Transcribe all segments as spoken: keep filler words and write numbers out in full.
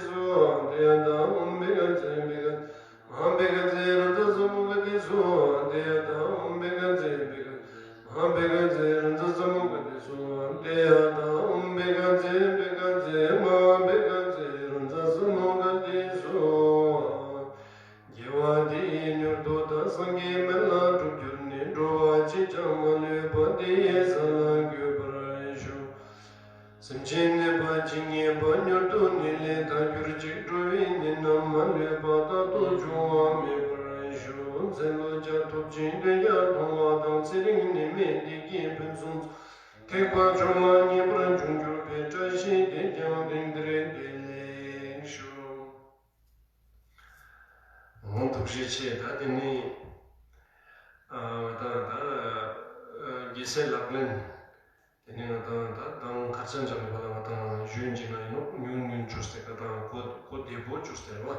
སུ། ཏདྱ་ཐཱ། ཨོཾ་བྷཻ་ཊཱན་ཛི་བྷཻ་ཊཱན་ཛི་མ་ཧཱ་བྷཻ་ཊཱན་ཛི་རཱ་ཛ་ས་མུདྒ་ཏེ་སུ། ཏདྱ་ཐཱ། ཨོཾ་བྷཻ་ཊཱན་ཛི་བྷཻ་ཊཱན་ཛི་མ་ཧཱ་བྷཻ་ཊཱན་ཛི་རཱ་ཛ་ས་མུདྒ་ཏེ་སུ། ཏདྱ་ཐཱ། ཨོཾ་བྷཻ་ཊཱན་ཛི་བྷཻ་ཊཱན་ཛི་མ་ཧཱ་བྷཻ་ཊཱན་ཛི་རཱ་ཛ་ས་མུདྒ་ཏེ་སུ། དགེ་བ་འདི་ཡིས་མྱུར་དུ་བདག་སངས་རྒྱས་མི་ལ་འགྲུབ་གྱུར་ནས། འགྲོ་བ་གཅིག་ཀྱང་མ་ལུས་པ། དེ་ཡི་ས་ལ་འགོད་པར་ཤོག། སེམས་ཅན་ནད་པ་ཇི་སྙེད་པ། མྱུར་དུ་ནད་ལས་ཐར་གྱུར་ཅིག། འགྲོ་བའི་ནད་རྣམས་མ་ལུས་པ། རྟག་ཏུ་འབྱུང་བ་མེད་པར་ཤོག། ཚེ་ལོ་བརྒྱ་ཐོབ་ཅིང་དོན་བརྒྱ་མཐོང་བ་དང་། ཚེ་རིང་ནད་མེད་བདེ་སྐྱིད་ཕུན་སུམ་ཚོགས། ཐེག་པ་མཆོག་ལ་ངེས་པར་འབྱུང་གྱུར་པའི། བཀྲ་ཤིས་དེས་ཀྱང་དེང་འདིར་བདེ་ལེགས་ཤོག། འོང་། ཐུགས་རྗེ་ཆེ། ད་དེ་ནི་ཨ་ད་ད་ཨ་རྒྱལ་སྲས་ལག་ལེན། དེ་ནི་ང་དང་ད་མདང་ཁ་སང་ཅང་གི་བར་ལ་ང་དང་ཞུས་ཅིག་ན་ཡིན་ནོ། ཉུང་ཉུང་བཅུ་སྟེ་ང་དང་གོ་གོ་བདེ་པོ་བཅུ་སྟེ་རེད་བ།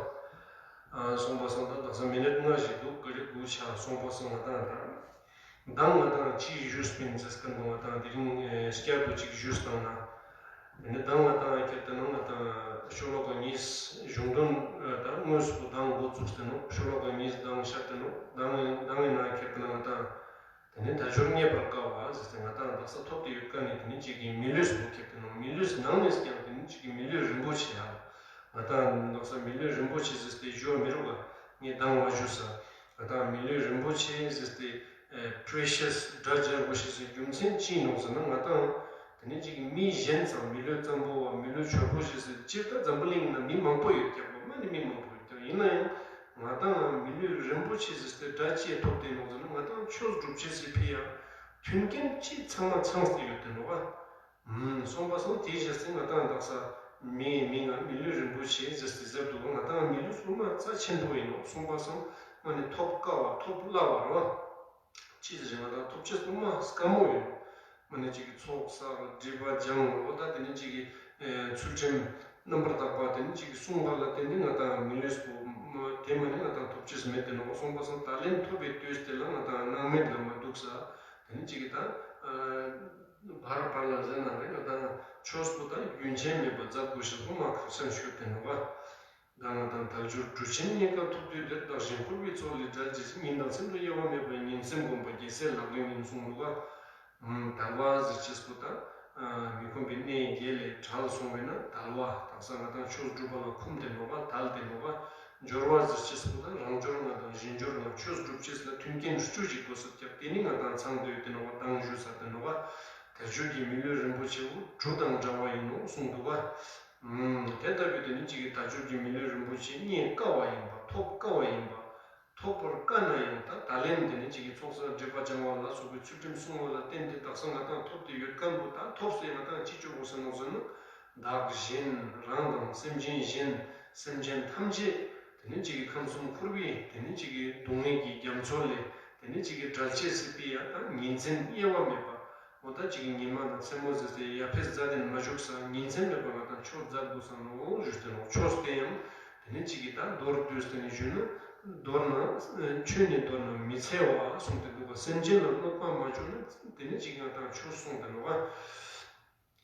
ཨ་སོང་པ་སང་ད་དག་ས་མི་ནིཊ་ལྔ་ཞིག་འདུག། ག་རེ་དགུ་ཆ་སོང་པ་སང་ང་དང་ད། མདང་ང་དང་ཅི་ཞུས་པིན་ཟེར་སྐད་མདང་ང་དང་དེ་རིང་ཨེ་བསྐྱར་དུ་ཅིག་ཞུས་བཏང་ན། དེ་ནི་མདང་ང་དང་ཁྱེར་ཏེ་ན་ང་དང་ཤོ་ལོ་ཀ་གཉིས་གཞུང་དོན་ཨ་ད་དངོས་སུ་མདང་འགོ་བཙུགས་ཏེ་ནོ། ཤོ་ལོ་ཀ་གཉིས་མདང་བཤད་དེ་ནོ། མདང་མདང་ཡིན་ན་ཁྱེར་ཏེ་ན་ང་དང་དེ་ནི་དལ་འབྱོར་རྙེད་པར་དཀའ་བ་ཟེར་ཏེ་ང་དང་དག་ས་ཐོབ་སྟེ་ཡོད་མཁན་ནི་དེ་ནི་གཅིག་གི་མི་ལུས་སུ་ཁྱེར་ཏེ་ནོ། མི་ལུས་ནང་ནས་ཀྱང་དེ་ནི་གཅིག་གི་མི་ལུས་རིན་པོ་ཆེ་ཡ། ང་དང་དག་ས་མི་ལུས་རིན་པོ་ཆེ་ཟེར་ཏེ་ཞུ་བ་མི་རུང་བ་ངས་མདང་བ་ཞུས་ས། ང་དང་མི་ལུས་རིན་པོ་ཆེ་ཟེར་ཏེ་ཨེ་པྲེ་ཤི་ཡས་སྒྲ་སྦྱར་དགོས་ཤེས་སི་རྒྱུ་མཚན་ཅི་ཡིན་ནོ་ཟེར་ན། ང་དང་དེ་ནི་གཅིག་གི་མི་གཞན་ཚང་མི་ལུས་གཙང་པོ་བ། མི་ལུས་ཕྱུག་པོ་ཞིག་ཟེར། སྤྱིར་ད་འཛམ་བུ་གླིང་ན་མི་མང་པོ་ཡོད་ཀྱག་པ། མ་ནི་མི་མང་པོ་ཡོད་ཀྱག། ཡིན་ན་ཡང་ང་དང་མི་ལུས་རིན་པོ་ཆེ་ཟེར་ཏེ་སྒྲ་ཅི་ཐོབ་སྟེ་ནོ་ཟེར་ན། ང་དང་ཆོས་སྒྲུབ་ཅེས་སི་ཕི་ཡ་མཐུན་རྐྱེན་ཅི་ཚང་མ་ཚང་སྟེ་ཡོད་དེ་ནོ་བ། ཨུམ། སོང་པ་སང་དེའི་རྗེས་སུ་ང་དང་དག་ས་མི་མི་ང་མི་ལུས་རིན་པོ་ཆེ་ཟེར་ཏེ་ཟེར་འདུག། ང་དང་མི་ལུས་སོ་མ་རྩ་ཆེན་པོ་ཡིན་ནོ། སོང་པ་སང་མ་ནི་ཐོབ་དཀའ་བ་ཐོབ་སླ་བ་རེད་བ། ཅི་ཟེར་ང་དང་ཐོབ་ཅེས་སོ་མ་དཀའ་མོ་ཡིན་ནོ། མ་ནི་གཅིག་གི་ཚོགས་བསགས་སྒྲིབ་པ་སྦྱང་འོ་ད་དེ་ནི་གཅིག་གི་ཨེ་ཚུལ་ཁྲིམས་རྣམ་པར་དག་པ་དེ་ནི་གཅིག་གི་སྲུང་བ་ལ་བརྟེན་ཏེ་ང་དང་མི་ལུས་སོ་མ་དེ་མ་ནི་ང་དང་ཐོབ་ཅེས་མེད་དེ་ནོ། སོང་པ་སང་ད་ལན་ཐོབ་པའི་དུས་དེ་ལ་ང་དང་སྣང་མེད་ལ་མ་འདུག་ས། དེ་ནི་གཅིག་གི་ད་ཨ། བར་བར་ལ་ཟེར་ན་རེ་ང་དང་ཆོས་པོ་དང་རྒྱུན་ཆད་མེད་པར་མཛད་དགོས་ཤེས་པོ་མ་ཁག་ཆེན་ཤོས་དེ་ནོ་བ། ད་ང་དང་དལ་འབྱོར་གྲུ་ཆེན་རྙེད་དཀའ་ཐོབ་དུས་འདིར། བདག་གཞན་འཁོར་བའི་མཚོ་ལས་བསྒྲལ་བྱས་ཤིང་། ཉིན་དང་མཚན་དུ་གཡེལ་བ་མེད་པར། ཉིན་མཚན་བསྒོམ་པ་རྒྱལ་སྲས་ལག་ལེན་ཡིན་གསུངས་འདུག་ག། ཨུམ། དལ་བ་ཟེར་ཅེས་པོ་དང་མི་ཁོམ་པའི་གནས་བརྒྱད་ལས་བྲལ་སོང་བས་ན་དལ་བ། དག་ས་ང་དང་ཆོས་སྒྲུབ་པ་ལ་ཁོམ་དེ་ནོ་བ། དལ་དེ་ནོ་བ། འབྱོར་བ་ཟེར་ཅེས་པོ་དང་རང་འབྱོར་ང་དང་གཞན་འབྱོར་ང་ཆོས་སྒྲུབ་ཅེས་ལ་མཐུན་རྐྱེན་བཅུ་ཅིག་དགོས་ས་ཀྱང་དེ་ནི་ང་དང་ཚང་དུ་ཡོད་དེ་ནོ་བ། མདང་ཞུས་ས་དེ་ནོ་བ། དལ་འབྱོར་གྱི་མི་ལུས་རིན་པོ་ཆེ་བོ་གྲུ་དང་འདྲ་བ་ཡིན་ནོ་གསུངས་འདུག་བ། ཨུམ། དེ་ལྟ་བུའི་དེ་ནི་གཅིག་གི་དལ་འབྱོར་གྱི་མི་ལུས་རིན་པོ་ཆེ་རྙེད་དཀའ་བ་ཡིན་པ། ཐོབ་དཀའ་བ་ཡིན་པ། ཐོབ་པར་དཀའ་ན་ཡང་ད་ད་ལན་དེ་ནི་གཅིག་གི་ཚོགས་བསགས་སྒྲིབ་པ་སྦྱང་བ་ལ་སོགས་པའི་ཚུལ་ཁྲིམས་བསྲུང་བ་ལ་བརྟེན་ཏེ་དག་ས་ང་དང་ཐོབ་སྟེ་ཡོད་མཁན་པོ་ད་ཐོབ་སྟེ་ང་དང་ཅི་བཅོ་དགོས་ཟེར་ནོ་ཟེར་ན། བདག་གཞན་རང་དང་སེམས་ཅན་གཞན། སེམས་ཅན་ཐམས་ཅད་དེ་ནི་གཅིག་གི་ཁམས་གསུམ་འཁོར་བའི་དེ་ནི་གཅིག་གི་སྡུག་བསྔལ་གྱི་རྒྱ་མཚོ་ལས་དེ་ནི་གཅིག་གི་བསྒྲལ་བྱེད་སྲིད་པའི་ཡ་ད་ཉིན་མཚན་དབྱེ་བ་མེད་པ། འོ་ད་གཅིག་གི་ཉི་མ་དང་མཚན་མོ་ཟེར་ཏེ་ཡ་ཕེ་ཟ་དེ་ནི་མ་བཞུགས་ས་ཉིན་མཚན་མེད་པ་ང་དང་ཆོས་མཛད་དགོས་ས་ནོ་ཞུས་ཏེ་ནོ། ཆོས་དེ་ཡང་དེ་ནི་གཅིག་གི་ད་མདོར་བསྡུས་ཏེ་ནི་ཞུས་ན་མདོར་ན་ཆོས་ནི་མདོར་ན་མི་འཚེ་བ་གསུངས་ཏེ་འདུག་ག། སེམས་ཅན་ལ་གནོད་པ་མ་བྱུང་ན་དེ་ནི་གཅིག་ང་དང་ཆོས་གསུངས་ཏེ་ནོ་བ།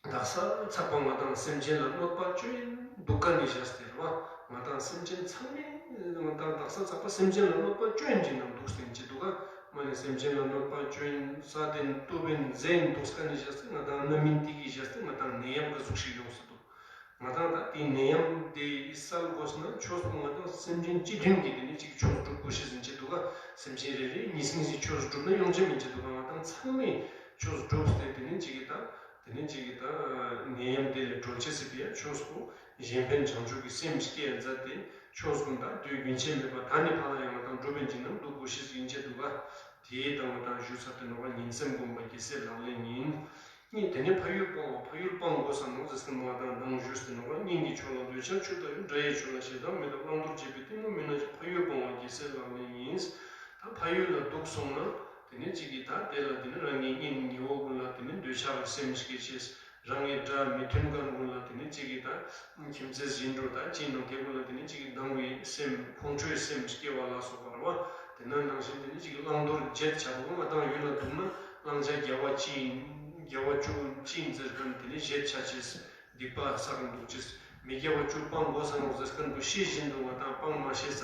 དག་ས་ཚགས་པ་ང་དང་སེམས་ཅན་ལ་གནོད་པ་བཅོ་ཡིན་འདུག་ག་ནི་བཞག་སྟེ་རེད་བ། ང་དང་སེམས་ཅན་ཚང་མས་ང་དང་དག་ས་ཚགས་པ་སེམས་ཅན་ལ་གནོད་པ་བཅོ་ཡིན་གྱི་ནང་འདུག་སྟེ་ཅི་འདུག་ག། མ་ནི་སེམས་ཅན་ལ་གནོད་པ་བཅོ་ཡིན་ས་དེ་གཏུབ་ཡིན་རྫས་ཡིན་འདུག་ག་ནི་བཞག་སྟེ་ང་དང་རྣམ་སྨིན་དེ་གི་བཞག་སྟེ་ང་དང་ནད་ཡམས་ག་ཟུག་ཞིག་ཡོང་སྲིད་འདུག། ང་དང་ད་དེ་ནད་ཡམས་དེ་ཡི་སལ་དགོས་ན་ཆོས་པོ་ང་དང་སེམས་ཅན་སྤྱི་མཐུན་གྱི་དེ་ནི་གཅིག་ཆོས་སྒྲུབ་དགོས་ཤེས་ཟིན་ཅི་འདུག་ག། སེམས་ཅན་རེ་རེ་ཉིས་སིང་ཟིག་ཆོས་སྒྲུབ་ན་ཡོང་ཅི་མིན་ཅི་འདུག་ག། ང་དང་ཚང་མས་ཆོས་སྒྲུབ་སྟེ་དེ་ནི་གཅིག་གི་ད། དེ་ནས་གཅིག་གིས་ད་ནད་ཡམས་དེ་ལས་གྲོལ་ཅེས་སི་ཕི་ཡ་ཆོས་སྐུ་གཞན་ཕན་བྱང་ཆུབ་ཀྱི་སེམས་བསྐྱེད་མཛད་དེ་ཆོས་སྐུ་ད་དུས་རྒྱུན་ཆད་མེད་པ་ད་ནི་ཕར་ལ་ཡང་ང་དང་འགྲོ་བའི་འཇིགས་རྣམས་བཟློག་དགོས་ཤེས་ཡིན་ཆེད་དུ་བ། དེའི་དང་ང་དང་ཞུ་ས་དེ་ནོ་བ་ཉིན་མཚན་བསྒོམ་པ་རྒྱལ་སྲས་ལག་ལེན་ཡིན། གཉིས་དེ་ནས་ཕ་ཡུལ་སྤོང་བ་ཕ་ཡུལ་སྤང་དགོས་ས་ནོ་ཟེར་སེ་ང་དང་ནང་ཞུས་ཏེ་ནོ་བ་སྙིང་གི་ཕྱོགས་ལ་འདོད་ཆགས་ཆུ་ལྟ་བུའི་དགྲ་ཡི་ཕྱོགས་ལ་ཞེ་སྡང་མེད་དང་བླང་དོར་བྱེད་པའི་གཏི་མུག་མི་སྣང་ཞིང་ཕ་ཡུལ་སྤོང་བ་རྒྱལ་སྲས་ལག་ལེན་ཡིན། ད་ཕ་ཡུལ་ལ་འདུག་སོང་ན། དེ་ནས་གཅིག་གིས་ད་དེ་ལ་དེ་ནས་རང་གི་གཉེན་ཉེ་བོ་ཀུན་ལ་དེ་ནས་འདོད་ཆགས་ཀྱི་སེམས་སྐྱེ་ཅེས། རང་གི་དགྲ་མི་མཐུན་ཁན་ཀུན་ལ་དེ་ནས་གཅིག་གིས་ད་ཁྱིམ་མཚེས་ཟིན་འགྲོ་ད་ཅི་ནང་དེ་ཀུན་ལ་དེ་ནས་གཅིག་གིས་སྡང་བའི་སེམས་ཁོང་ཁྲོའི་སེམས་སྐྱེ་བ་ལ་སོགས་པ་རེད་བ། དེ་ན་ནང་བཞིན་དེ་ནས་གཅིག་གིས་བླང་དོར་བརྗེད་བྱ་རུང་ང་དང་ཡུལ་ལ་འདུག་ན་བླང་བྱ་རྒྱལ་བ་ཅི་ཡིན་རྒྱལ་བ་བཅུ་ཅི་ཡིན་ཟེར་ཁན་དེ་ནས་བརྗེད་བྱ་ཅེས། སྡིག་པ་བསགས་འདུག་ཅེས། མི་དགེ་བ་བཅུ་སྤང་དགོས་ས་ནོག་ཟེར་མཁན་པོ་ཤེས་བཞིན་དུ་ང་དང་སྤང་མ་ཤེས་ས་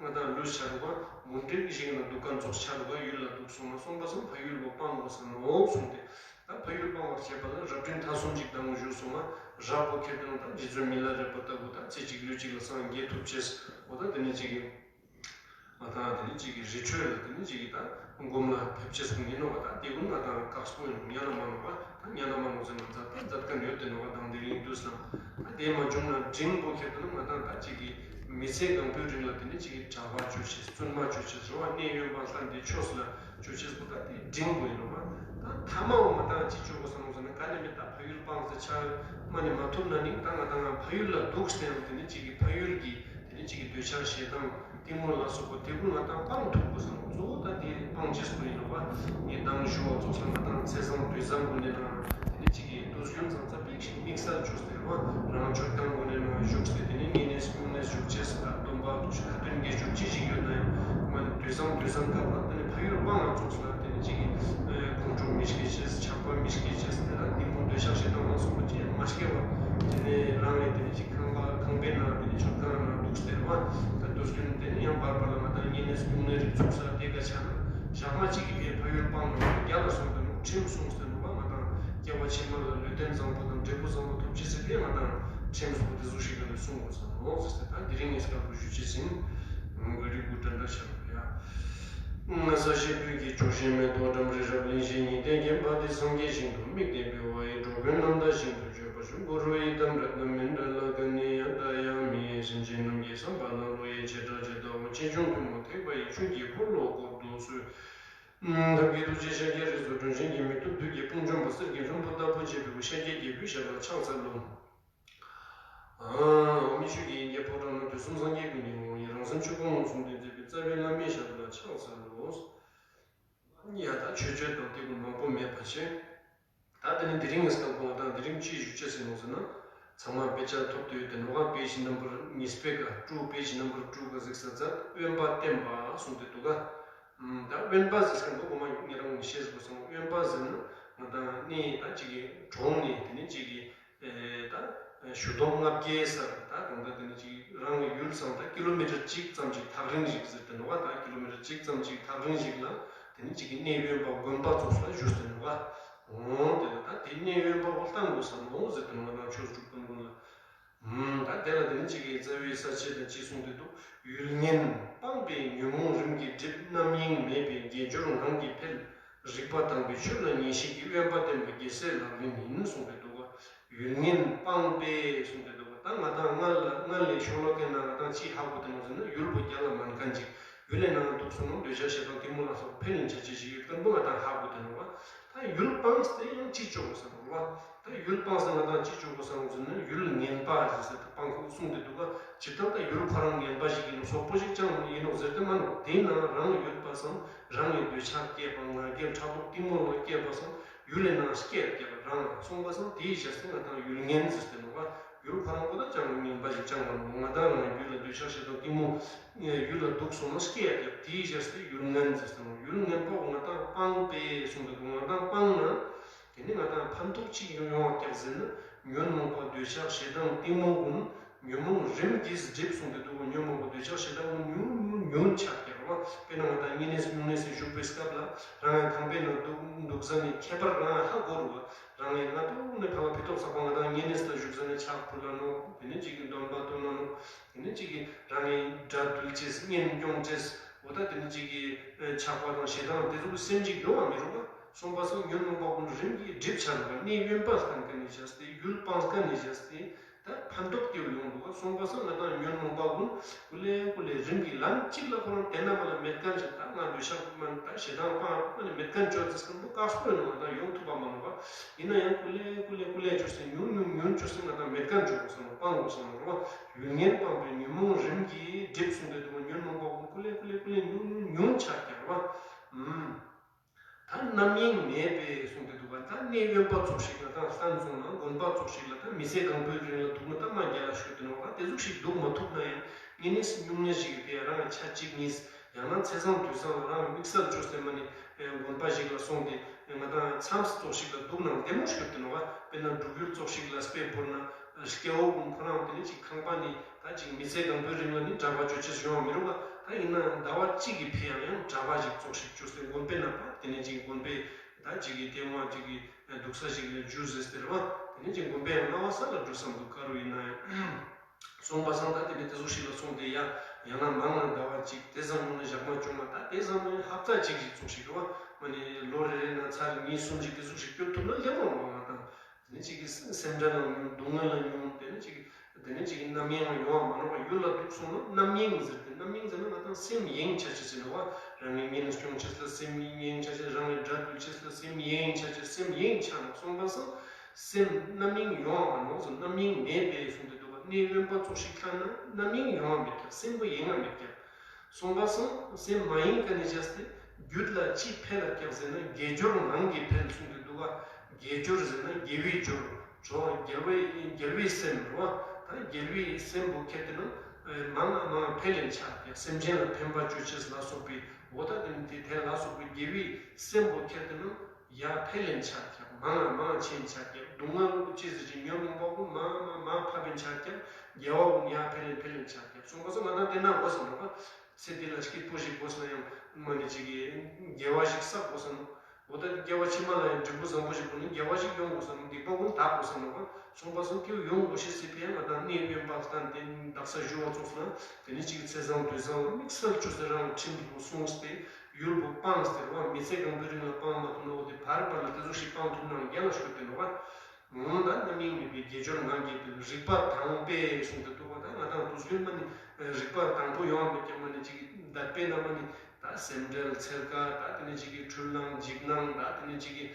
ང་དང་ལུས་ཆ་རུ་བ་མུན་དིག་ཞིག་ན་འདུག་ག་ཙོགས་ཆ་རུ་བ་ཡུལ་ལ་འདུག་སོང་ན་སོང་པ་སང་ཕ་ཡུལ་བོ་སྤང་དགོས་ས་ནོག་གསུངས་ཏེ། ད་ཕ་ཡུལ་སྤང་བར་བྱེད་པ་ལ་རབ་འབྲིང་ཐ་གསུམ་ཅིག་དང་བཞུགས་སོང་ན་རབ་པོ་ཁྱེར་དང་ད་རྗེ་བཙུན་མི་ལ་རས་པ་ལྟ་བུ་ད་ཚེ་གཅིག་ལུས་གཅིག་ལ་སངས་རྒྱས་ཐུབ་ཅེས་འོ་ད་དེ་ནི་གཅིག་གི་ང་དང་དེ་ནི་གཅིག་གི་རི་ཁྲོད་ལ་དེ་ནི་གཅིག་གི་ད་སྒོམ་ལ་ཕེབས་ཅེས་སུ་ཡིན་ནོ་བ་ད་དེ་ཀུན་ང་དང་དཀགས་པོ་ཡིན་ཉ་ལ་མ་ནོ་བ་ད་ཉ་ལ་མ་ནོ་ཟེར་ན་མཛད་ད་མཛད་མཁན་ཡོད་དེ་ནོ་བ་དང་དེ་རིང་དུས་སང་ད་དེ་མ་བྱུང་ན་འབྲིང་པོ་ཁྱེར་དུ་ན་ང་དང་ད་གཅིག་གི་མི་ཚེ་གང་པོའི་རིང་ལ་དེ་ནི་གཅིག་གི་གྲྭ་པ་བཅོ་ཅེས་བཙུན་མ་བཅོ་ཅེས་རེ་བ་གནས་དབེན་པ་ལྷ་འདྲེ་ཆོས་ལ་བཅོ་ཅེས་པོ་ད་དེ་འབྲིང་པོ་ཡིན་ནོ་བ་ད་ཐ་མ་བ་ང་དང་ཅི་བཅོ་དགོས་ས་ནོ་ཟེར་ན་ག་ནས་མི་ད་ཕ་ཡུལ་སྤངས་ཟེར་ཆ་མ་ནི་མ་ཐུབ་ན་ནི་ད་ང་དང་ཕ་ཡུལ་ལ་འདུག་སྟེ་ཡང་དེ་ནི་གཅིག་གི་ཕ་ཡུལ་གྱི་དེ་ནི་གཅིག་གི་འདོད་ཆགས་ཞེ་སྡང་གཏི་མུག་ལ་སོགས་པ་དེ་ཀུན་ང་དང་སྤང་ཐུབ་དགོས་སམ། གཙོ་བོ་ད་དེ་སྤང་བྱེད་དགོས་ཡིན་ནོ་བ། ངས་དང་ཞུ་བ་ཙོགས་ལ་ང་དང་ཚེས་བཟང་དུས་བཟང་དགོས་ནས་དང་དེ་ནི་གཅིག་གི་དུས་རྒྱུན་ཚང་ཚ་པིག་ཞིག་དམིགས་བསལ་བཅོས་ཟེར་བ་རང་མཆོད་ཁང་དགོས་ནས་ནང་བཞུགས་ཏེ་དེ་ནི་བསྙེན་གནས་སྨྱུང་གནས་བཞུགས་བྱས་ད་སྡོམ་པ་ཁ་ཏོན་དགེ་བཅུ་ཅི་ཞིག་ཡོད་ན་ཡང་ང་ནི་དུས་བཟང་དུས་བཟང་སྐབས་ལ་དེ་ནི་ཕ་ཡུལ་སྤང་ང་ཙོགས་ལ་དེ་ནི་གཅིག་གི་ཁོང་ཁྲོ་མི་སྐྱེ་ཅེས་ཆགས་པ་མི་སྐྱེ་ཅེས་དེ་ལ་གཏི་མུག་འདོད་ཆགས་ཞེ་སྡང་ལ་སོགས་པ་ཅི་ཡང་མ་སྐྱེ་བ། དེ་ནས་རང་ལས་དེ་ནས་ཅིག་ཁང་པ་ཁང་པའི་ནང་དེ་ནས་མཆོད་ཁང་ནང་འདུག་སྟེར་བ། ད་དུས་རྒྱུན་དེ་ནས་ཡང་བར་བར་ལ་ང་དང་བསྙེན་གནས་སྨྱུང་གནས་རིགས་ཚུགས་ས་དེ་ག་ཆ་ན་ཞག་མ་གཅིག་གི་ཕན་ཕ་ཡུལ་སྤང་ནང་རྒྱ་ལ་སོང་དེ་ནས་ཁྲིམས་སྲུང་སྟེ་ནུས་པ་ང་དང་སྐྱེ་བ་ཕྱི་མ་ལ་ལུས་རྟེན་བཟང་པོ་དང་འབྲས་བུ་བཟང་པོ་ཐོབ་ཅི་ཟེར་དེ་ང་དང་ཁྲིམས་སྲུང་དེ་ཚོ་ཞིག་ལ་ནས་སྲུང་དགོས་ས་ནོ་ཟེར་ཏེ་ད་དེ་རིང་ངས་སྐབས་ལ་ཞུ་ཅི་ཟིན། ང་རིག་པུ་འདྲ་འདྲ་ཤར་བ་ཡ། ས་གཞི་སྤོས་ཀྱི་ཕྱོགས་བཞིན་མེ་ཏོག་འགྲམ་རི་རབ་གླིང་བཞི་ཉི་ཟླའི་བརྒྱན་པ་དེ་སངས་རྒྱས་ཞིང་དུ་དམིགས་ཏེ་འབད་བ་ཡི་འགྲོ་ཀུན་རྣམ་དག་ཞིང་དུ་སྤྱོད་པ་ཞུ། གུ་རུ་ཡི་དམ་ར་ཏ་མན་དྲ་ལ་ཀ་ནི་ཡ་ཏ་ཡ་མི་ཡི་སེམས་ཅན་རྣམས་ཀྱི་བསམ་པ་ལ་བློ་ཡི་བྱེ་བྲག་ཇི་ལྟ་བ་ཆེ་ཆུང་ཐུན་མོང་ཐེག་པ་ཡི་ཆོས་ཀྱི་འཁོར་ལོ་བསྐོར་དུ་གསོལ། ཐབས་མཁས་ཐུགས་རྗེ་ཤཱཀྱ་རིགས་སུ་སྒྲོན་ཆེན་གྱི་མེ་ཏོག་བདུད་ཀྱི་དཔུང་འཇོམས་པ་གསེར་གྱི་ལྷུན་པོ་ལྟ་བུ་བྱེད་པའི་ཤཱཀྱ་རྒྱལ་པོའི་ཞབས་ལ་ཕྱག་འཚལ་ལོ། མི་ཆོས་ཀྱི་དབྱིངས་ཀྱི་ཕོ་བྲང་ན་དུས་གསུམ་སངས་རྒྱས་ཀུན་གྱི་ངོ་བོ་ཉིད་རང་སེམས་ཆོས་སྐུ་མངོན་སུམ་དུ་མཛད་པའི་རྩ་བའི་བླ་མའི་ཞབས་ལ་ཕྱག་འཚལ་ལོ། ཡ་ད་ཆོས་སྤྱོད་དང་དེ་ཀུན་མང་པོ་མེད་པ་བྱས། ད་དེ་ནི་དེ་རིང་གི་སྐབས་ཀྱི་ང་དང་དེ་རིང་ཅི་ཞུ་ཅེས་ཟེར་ནོ་ཟེར་ན། ཚང་མ་དཔེ་ཆ་ཐོབ་སྟེ་ཡོད་དེ་ནོ་ག་པེ་ཇི་ནམ་བར་གཉིས་པའི་ཀ་དྲུག་པེ་ཇི་ནམ་བར་དྲུག་ག་གཟིགས་ས་ཚ་དབེན་པ་བསྟེན་པ་གསུངས་ཏེ་འདུག་ག་ད་དབེན་པ་ཟེར་མཁན་པོ་གོ་མ་ངེད་རང་ནས་ཤེས་དགོས་སོང་། དབེན་པ་ཟེར་ན་ང་དང་ནི་ད་ཅིག་གི་གྲོང་ནས་དེ་ནི་ཅིག་གི་ད་གཞུ་འདོམ་ལྔ་བརྒྱའི་སར་ད་གང་ལྟར་དེ་ནི་ཅིག་རང་གི་ཡུལ་ཚང་ད་ཀི་ལོ་མི་ཊར་གཅིག་ཙམ་ཅིག་ཐག་རིང་ཞིག་ཟེར་ཏེ་ནོ་ག་ད་ཀི་ལོ་མི་ཊར་གཅིག་ཙམ་ཅིག་ཐག་རིང་ཞིག་ལ་དེ་ནི་ཅིག་གི་གནས་དབེན་པ་དགོན་པ་ཚོགས་ས་བཞུགས་ཏེ་ནོ་ག་འོང་དེ་ལ་ད་དེ་གནས་དབེན་པ་བོ་བཏང་དགོས་ས་ནོ་ཟེར་ཏེ་ནོ་ག་ད་ཆོས་སྒྲུབ་ཀུན་ཀུན་ལ། ད་དེ་ལ་དེ་ནི་གཅིག་གི་རྩ་བའི་ས་བཅད་དང་གཅིག་གསུངས་ཏེ་འདུག་ཡུལ་ངན་སྤངས་པས་ཉོན་མོངས་རིམ་གྱིས་འགྲིབ། རྣམ་གཡེང་མེད་པས་དགེ་སྦྱོར་ངང་གིས་འཕེལ། རིག་པ་དྭངས་པས་ཆོས་ལ་ངེས་ཤེས་ཀྱིས། དབེན་པ་བསྟེན་པ་རྒྱལ་སྲས་ལག་ལེན་ཡིན་གསུངས་ཏེ་འདུག་ག་ཡུལ་ངན་སྤངས་པས་གསུངས་ཏེ་འདུག་ག་ད་ང་དང་སྔར་ལ་སྔར་ལས་ཤོ་ལོ་ཀའི་ནང་ང་དང་ཅི་ཧ་གོ་དེ་ནོ་ཟེར་ན་ཡུལ་པོ་རྒྱ་ལ་མན་མཁན་ཅིག་ཡུལ་ལས་ནང་འདུག་སོང་ན་འདོད་ཆགས་ཞེ་སྡང་གཏི་མུག་ལ་སོགས་འཕེལ་ཡིན་ཆ་ཅེས་ཤིག་ཡོད་མཁན་པོ་ང་དང་ཧ་གོ་དེ་ནོ་ག་ད་ཡུལ་སྤངས་ཏེ་ཡང་ཅི་ཆོག་གོ་ས་རུ་བ། ད་ཡུལ་སྤངས་ཟེར་ང་དང་ཅི་ཆོག་གོ་ས་རུ་ཟེར་ན་ཡུལ་ངན་པ་ཟེར་ཟེར་ད་སྤངས་ཁུག་གསུངས་ཏེ་འདུག་ག་ཇི་ལྟར་ད་ཡུལ་ཁོ་རང་ངན་པ་ཞིག་ཡིན་ནོ་སོག་པོ་ཞིག་ཅང་ཡིན་ནོ་ཟེར་ཏེ་མ་ནོ། དེའི་ནང་རང་ཡོད་པ་སང་རང་གི་འདོད་ཆགས་སྐྱེས་པ་ང་རྒྱལ་ཕྲག་དོག་གཏི་མུག་ལ་སྐྱེས་པ་སང་ཡུལ་ལས་ནང་སྐྱེས་སྐྱེས་པ་རང་ལ་སོང་པ་སང་དེའི་ཞེས་ཏེ་ང་དང་ཡུལ་ངན་ཟེར་ཏེ་ནོ་ག་ཡུལ་ཁོ་རང་པོ་ད་ཅང་ངན་པ་ཞིག་ཅང་མ་ནོ། ང་དང་རང་ཡུལ་ལ་འདོད་ཆགས་ཞེ་སྡང་གཏི་མུག་ཡུལ་ལ་འདུག་སོང་ན་སྐྱེ་ཡག་གི་དེའི་ཞེས་ཏེ་ཡུལ་ངན་ཟེར་ཏེ་ནོ། ཡུལ་ངན་པ་ང་དང་སྤངས་པས་གསུངས་ཏེ་འདུག་ང་དང་སྤངས་ན། དེ་ནི་ང་དང་ཕན་ཐོགས་གཅིག་ཡོང་ཡོང་བ་ཀྱག་ཟེར་ན། ཉོན་མོངས་པ་འདོད་ཆགས་ཞེ་སྡང་གཏི་མུག་ཀུན་ཉོན་མོངས་རིམ་གྱིས་འགྲིབ་གསུངས་ཏེ་འདུག་ཉོན་མོངས་པ་འདོད་ཆགས་ཞེ་སྡང་ཀུན་ཉུང་ཉུང་ཉུང་ཆགས་ཀྱག་ར། དཔེར་ན་ང་དང་བསྙེན་གནས་སྨྱུང་གནས་སུ་བཞུགས་པའི་སྐབས་ལ་རང་ཡང་ཁང་པའི་ནང་འདུག་འདུག་ས་ནས་ཁྱད་པར་རང་ཡང་ཧ་གོ་རུ་བ། རང་ཡང་ང་ཏོག་ནས་ཕ་བ་ཕི་ཏོག་ཚགས་པ་ང་དང་བསྙེན་གནས་ལ་བཞུགས་ས་ནས་ཕྱག་ཕུལ་ལ་ནོ། དེ་ནས་གཅིག་གི་འདོན་པ་བཏོན་ལ་ནོ། དེ་ནས་གཅིག་གི་རང་གི་དགྲ་འདུལ་ཅེས་གཉེན་སྐྱོང་ཅེས་འོ་ད་དེ་ནས་གཅིག་གི་ཆགས་པ་དང་ཞེ་སྡང་དེ་ཚོ་གི་སེམས་ཅིག་ཡོང་བ་མི་རུང་བ། སོང་པ་སང་ཉོན་མོངས་པ་ཀུན་རིམ་གྱིས་འགྲིབ་ཆ་རུང་བ། གནས་དབེན་པ་བསྟེན་མཁན་ནས་བྱས་ཏེ་ཡུལ་སྤངས་མཁན་ནས་བྱས་ཏེ་ད་ཕན་ཐོགས་སྐྱེ་བོ་ཡོང་འདུག་བ། སོང་པ་སང་ང་དང་ཉོན་མོངས་པ་ཀུན་ཀུ་ལེ་ཀུ་ལེ་རིམ་གྱིས་ལམ་གཅིག་ལ་ཁོ་རང་དེ་ན་མ་ལ་མེད་མཁན་ཞིག་ད་ང་འདོད་ཆགས་མ་ད་ཞེ་སྡང་སྤངས་མ་ནས་མེད་མཁན་བཅོ་ཙིས་ཀུན་པོ་དཀགས་པོ་ཡོང་ང་དང་ཡོང་ཐུབ་པ་མ་ནོ་བ། ཡིན་ན་ཡང་ཀུ་ལེ་ཀུ་ལེ་ཀུ་ལེ་བཅོས་ཏེ་ཉུང་ཉུང་ཉུང་བཅོས་ཏེ་ང་དང་མེད་མཁན་བཅོ་དགོས་སོང་སྤང་དགོས་སོང་རོ། ཡུལ་ངན་སྤངས་པས་ཉོན་མོངས་རིམ་གྱིས་འགྲིབ་གསུངས་ཏེ་འདུག་ཉོན་མོངས་པ་ཀུན་ཀུ་ལེ་ཀུ་ལེ་ཀུ་ལེ་ཉུང་ཉུང་ཉུང་ཆགས་ཀྱང་རོ། ཨུམ། ད་རྣམ་གཡེང་མེད་པས་གསུངས་ཏེ་འདུག་པ། ད་གནས་དབེན་པ་ཚོགས་ཤིག་ལ་དང་ལྷན་སོང་ན་དགོན་པ་ཚོགས་ཤིག་ལ་དང་མི་ཚེ་གང་པོའི་རིང་ལ་འདུག་ན་ད་མ་རྒྱ་ལ་ཤོད་དེ་ནོ་བ། དེ་ཟུག་ཤིག་འདུག་མ་ཐུབ་ན་ཡང་བསྙེན་གནས་སྨྱུང་གནས་ཤིག་དེ་རང་ཆ་གཅིག་གཉིས་ཡང་ན་ཚེས་བཟང་དུས་བཟང་ལ་རང་དམིགས་བསལ་བཅོས་སེ་མ་ནི་དགོན་པ་ཞིག་ལ་སོང་སྟེ་ང་དང་མཚམས་ཚོགས་ཤིག་ལ་འདུག་ན་བདེ་མོ་ཤོད་དེ་ནོ་བ། དཔེར་ན་སྒྲུབ་ཡུལ་ཚོགས་ཤིག་ལ་དཔེ་བོར་ན། སྐྱེ་བོ་ཀུན་ཁོ་རང་དེ་ནས་ཅིག་ཁང་པ་ནས་ད་ཅིག་མི་ཚེ་གང་པོའི་རིང་ལ་ནི་གྲྭ་པ་ཅོ་ཅེས་ཡོང་བ་མི་རུང་བ། ད་ཡིན་ནའང་ཟླ་བ་གཅིག་གི་ཕན་ཡང་ཡང་གྲྭ་པ་ཞིག་ཙོགས་ཤིག་ཅོས་ཏེ་དགོན་པའི་ནང་པ་དེ་ནས་ཅིག་དགོན་པའི་ད་ཅིག་གི་ལྟད་མོ་ཅིག་གི་འདུག་ས་ཞིག་ལ་འཇུ་ཟེར་ཟེར་བ། དེ་ནས་ཅིག་དགོན་པའི་ཡང་སྣང་བ་ས་ལ་འགྲོ་བསམ་འདུག་ག་རུ་ཡིན་ན་ཡང་། སོང་པ་སང་ད་དེ་ནས་དེ་ཚོ་ཞིག་ལ་སོང་སྟེ་ཡ་ཡང་ན་མང་ན་ཟླ་བ་གཅིག་དེ་ཙམ་ནང་ནས་ཞག་མ་བཅོ་ལྔ། ད་དེ་ཙམ་ནང་ནས་ཧབ་ཏ་གཅིག་ཞིག་ཙོགས་ཤིག་རེད་བ། མ་ནས་ལོ་རེ་རེ་ན་ཚར་གཉིས་གསུམ་ཞིག་དེ་ཙོགས་ཤིག་སྐྱོར་ཐུབ་ན་ལེགས་མོ་རེད་བ། ང་དང་དེ་ནས་ཅིག་གི་སེམས་ཁྲལ་ལ་མྱོང་། སྡུག་བསྔལ་ལ་མྱོང་། དེ་ནས་ཅིག་གི་དེ་ནས་ཅིག་གི་རྣམ་གཡེང་ཡོང་བ་མ་ནོར་བ། ཡུལ་ལ་འདུག་སོང་ན་རྣམ་གཡེང་ཟེར་ཏེ། རྣམ་གཡེང་ཟེར་ན་ང་དང་སེམས་གཡེང་ཆ་ཅེས་ཟེར་ནོ་བ། རང་གི་ཉིན་སྐྱོང་ཅེས་ལ་སེམས་གཡེང་ཆ་ཅེས། རང་གི་དགྲ་འདུལ་ཅེས་ལ་སེམས་གཡེང་ཆ་ཅེས། སེམས་གཡེང་ཆ་ན་སོང་པ་སང་སེམས་རྣམ་གཡེང་ཡོང་བ་མ་ནོར་སོང་། རྣམ་གཡེང་མེད་པས་གསུངས་ཏེ་འདུག་བ། གནས་དབེན་པ་ཙོགས་ཤིག་ལྟར་ན་རྣམ་གཡེང་ཡོང་བ་མེད་ཀྱང་སེམས་པོ་གཡེང་བ་མེད་ཀྱང་། སོང་པ་སང་སེམས་མ་ཡེངས་ཀ་ནས་བྱས་ཏེ། རྒྱུད་ལ་ཅི་འཕེལ་ལ་སྐྱེག་ཟེར་ན་དགེ་སྦྱོར་ངང་གིས་འཕེལ་གསུངས་ཏེ་འདུག་ག། དགེ་སྦྱོར་ཟེར་ན་དགེ་བའི་སྦྱོར། གྲོགས་རྒྱལ་བའི་རྒྱལ་བའི་སེམས་རོ། ད་རྒྱལ་བའི་སེམས་པོ་ཁྱེར་ཏེ་ན་མང་ང་མང་ང་འཕེལ་ལེན་ཆགས་ཏེ། སེམས་ཅན་ལ་ཕན་པ་ཅོ་ཅེས་ལ་སོགས་པའི་འོ་ད་དེ་ནི་དེ་དེ་ལ་སོགས་པའི་དགེ་བའི་སེམས་པོ་ཁྱེར་ཏེ་ན་ཡར་འཕེལ་ལེན་ཆགས་ཀྱང་མང་ང་མང་ང་ཕྱིན་ཆགས་ཀྱང་། སྡུག་བསྔལ་ཅི་ཟེར་ཅིག་ཉོན་མོངས་པ་ཀུན་མང་ང་མང་ང་མང་ང་ཕབ་པའི་ཆགས་ཀྱང་དགེ་བ་ཀུན་ཡར་འཕེལ་ལེན་འཕེལ་ལེན་ཆགས་ཀྱང་། སོང་པ་སང་ང་དང་དེ་ན་འོ་ཟེར་ནོ་ག། ཚེ་འདི་ལ་སྐྱིད་པོ་ཞིག་དགོས་ན་ཡང་མ་ནི་ཅིག་གི་དགེ་བ་ཞིག་བསགས་དགོས་ས་ནོ། འོ་ད་སྐྱེ་བ་ཕྱི་མ་ལ་ཡང་འབྲས་བུ་བཟང་པོ་ཞིག་དགོས་ན་དགེ་བ་ཞིག་ཡོང་དགོས་ས་ནོ། སྡིག་པ་ཀུན་དག་དགོས་ས་ནོ་ག། སོང་པ་སང་དེ་ཡོང་དགོས་ཤེས་སི་ཕི་ཡ་ང་དང་གནས་དབེན་པ་ལྟར་དེ་དག་ས་ཞུ་བ་ཙོགས་ན་དེ་ནི་ཅིག་ཚེས་བཟང་དུས་བཟང་ལ་དམིགས་བསལ་ཅོ་ཟེར་རང་ཁྲིམས་པོ་སྲུང་སྟེ་ཡུལ་པོ་སྤངས་ཏེ་རེད་བ། མི་ཚེ་གང་པོའི་རིང་ལ་སྤང་མ་ཐུབ་ན་འོ་དེ་བར་བར་ལ་དེ་ཚོ་ཞིག་སྤང་ཐུབ་ན་རྒྱལ་ལ་ཤོད་དེ་ནོ་ག། འོ་ད་རྣམ་གཡེང་མེད་པའི་དགེ་སྦྱོར་ངང་གིས་འཕེལ། རིག་པ་དང་པོས་གསུངས་ཏེ་འདུག་པ། ད་ང་དང་དུས་རྒྱུན་མ་ནི་རིག་པ་དང་པོ་ཡོང་བ་མེད་ཀྱང་མ་ནི་ཅིག་གི་དད་པའི་ནང་མ་ནི་ད་སེམས་ཁྲལ་འཚེར་ཁ། ད་དེ་ནི་ཅིག་གི་འཁྲུལ་སྣང་འཇིགས་སྣང་། ད་དེ་ནི་ཅིག་གི་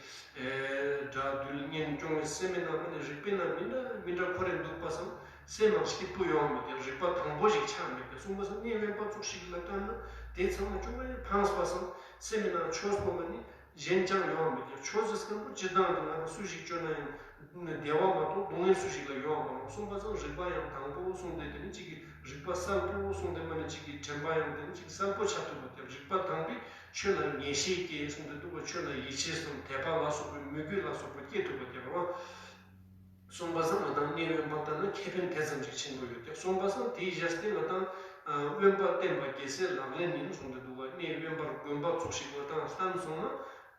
དགྲ་འདུལ་གཉེན་སྐྱོང་བའི་སེམས་མི་ནང་མ་ནི་རིག་པའི་ནང་མི་འདྲ་མི་འདྲ་ཁོ་རེ་འདུག་པ་སང་སེམས་ནང་སྐྱིད་པོ་ཡོང་བ་མེད་ཀྱང་རིག་པ་དང་པོ་ཞིག་ཆགས་མེད་ཀྱང་། སོང་པ་སང་གནས་དབེན་པ་ཙོགས་ཤིག་ལ་ལྟར་ན་དེ་ཚང་མ་ཅོ་བས་ཕངས་པ་སང་སེམས་མི་ནང་ཆོས་པོ་མ་ནི་གཞན་ཅང་ཡོང་བ་མེད་ཀྱང་ཆོས་ཟེར་མཁན་པོ་སྤྱིར་བཏང་དུ་ང་ཚོ་སུ་ཞིག་བཅོས་ན་ཡང་བདེ་བ་མ་གཏོགས་སྡུག་བསྔལ་སུ་ཞིག་ལ་ཡོང་བ་མ་རེད། སོང་པ་སང་རིག་པ་ཡང་དང་པོ་སོང་སྟེ་དེ་ནི་གཅིག་གི་རིག་པ་གསལ་པོ་སོང་སྟེ་མ་ནི་གཅིག་གི་དྲན་པ་ཡང་དེ་ནི་གཅིག་གསལ་པོ་ཆགས་ཐུབ་པ་དེ་རིག་པ་དང་པོས་ཆོས་ལ་ངེས་ཤེས་སྐྱེས་སོང་སྟེ་འདུག་པ། ཆོས་ལ་ཡིད་ཆེས་སམ་དད་པ་ལ་སོགས་པའི་མོས་གུས་ལ་སོགས་པ་སྐྱེ་ཐུབ་པ་དེ་རེད་བ། སོང་པ་སང་ང་དང་གནས་དབེན་པ་ལྟར་ན་ཁེ་ཕན་དེ་ཙམ་ཞིག་ཆེན་པོ་ཡོད་དེ། སོང་པ་སང་དེའི་བཞག་སྟེ་ང་དང་དབེན་པ་བསྟེན་པ་རྒྱལ་སྲས་ལག་ལེན་ཡིན་གསུངས་ཏེ་འདུག་པ། གནས་དབེན་པར་དགོན་པ་ཙོགས་ཤིག་ང་དང་བསྟན་སོང་ན་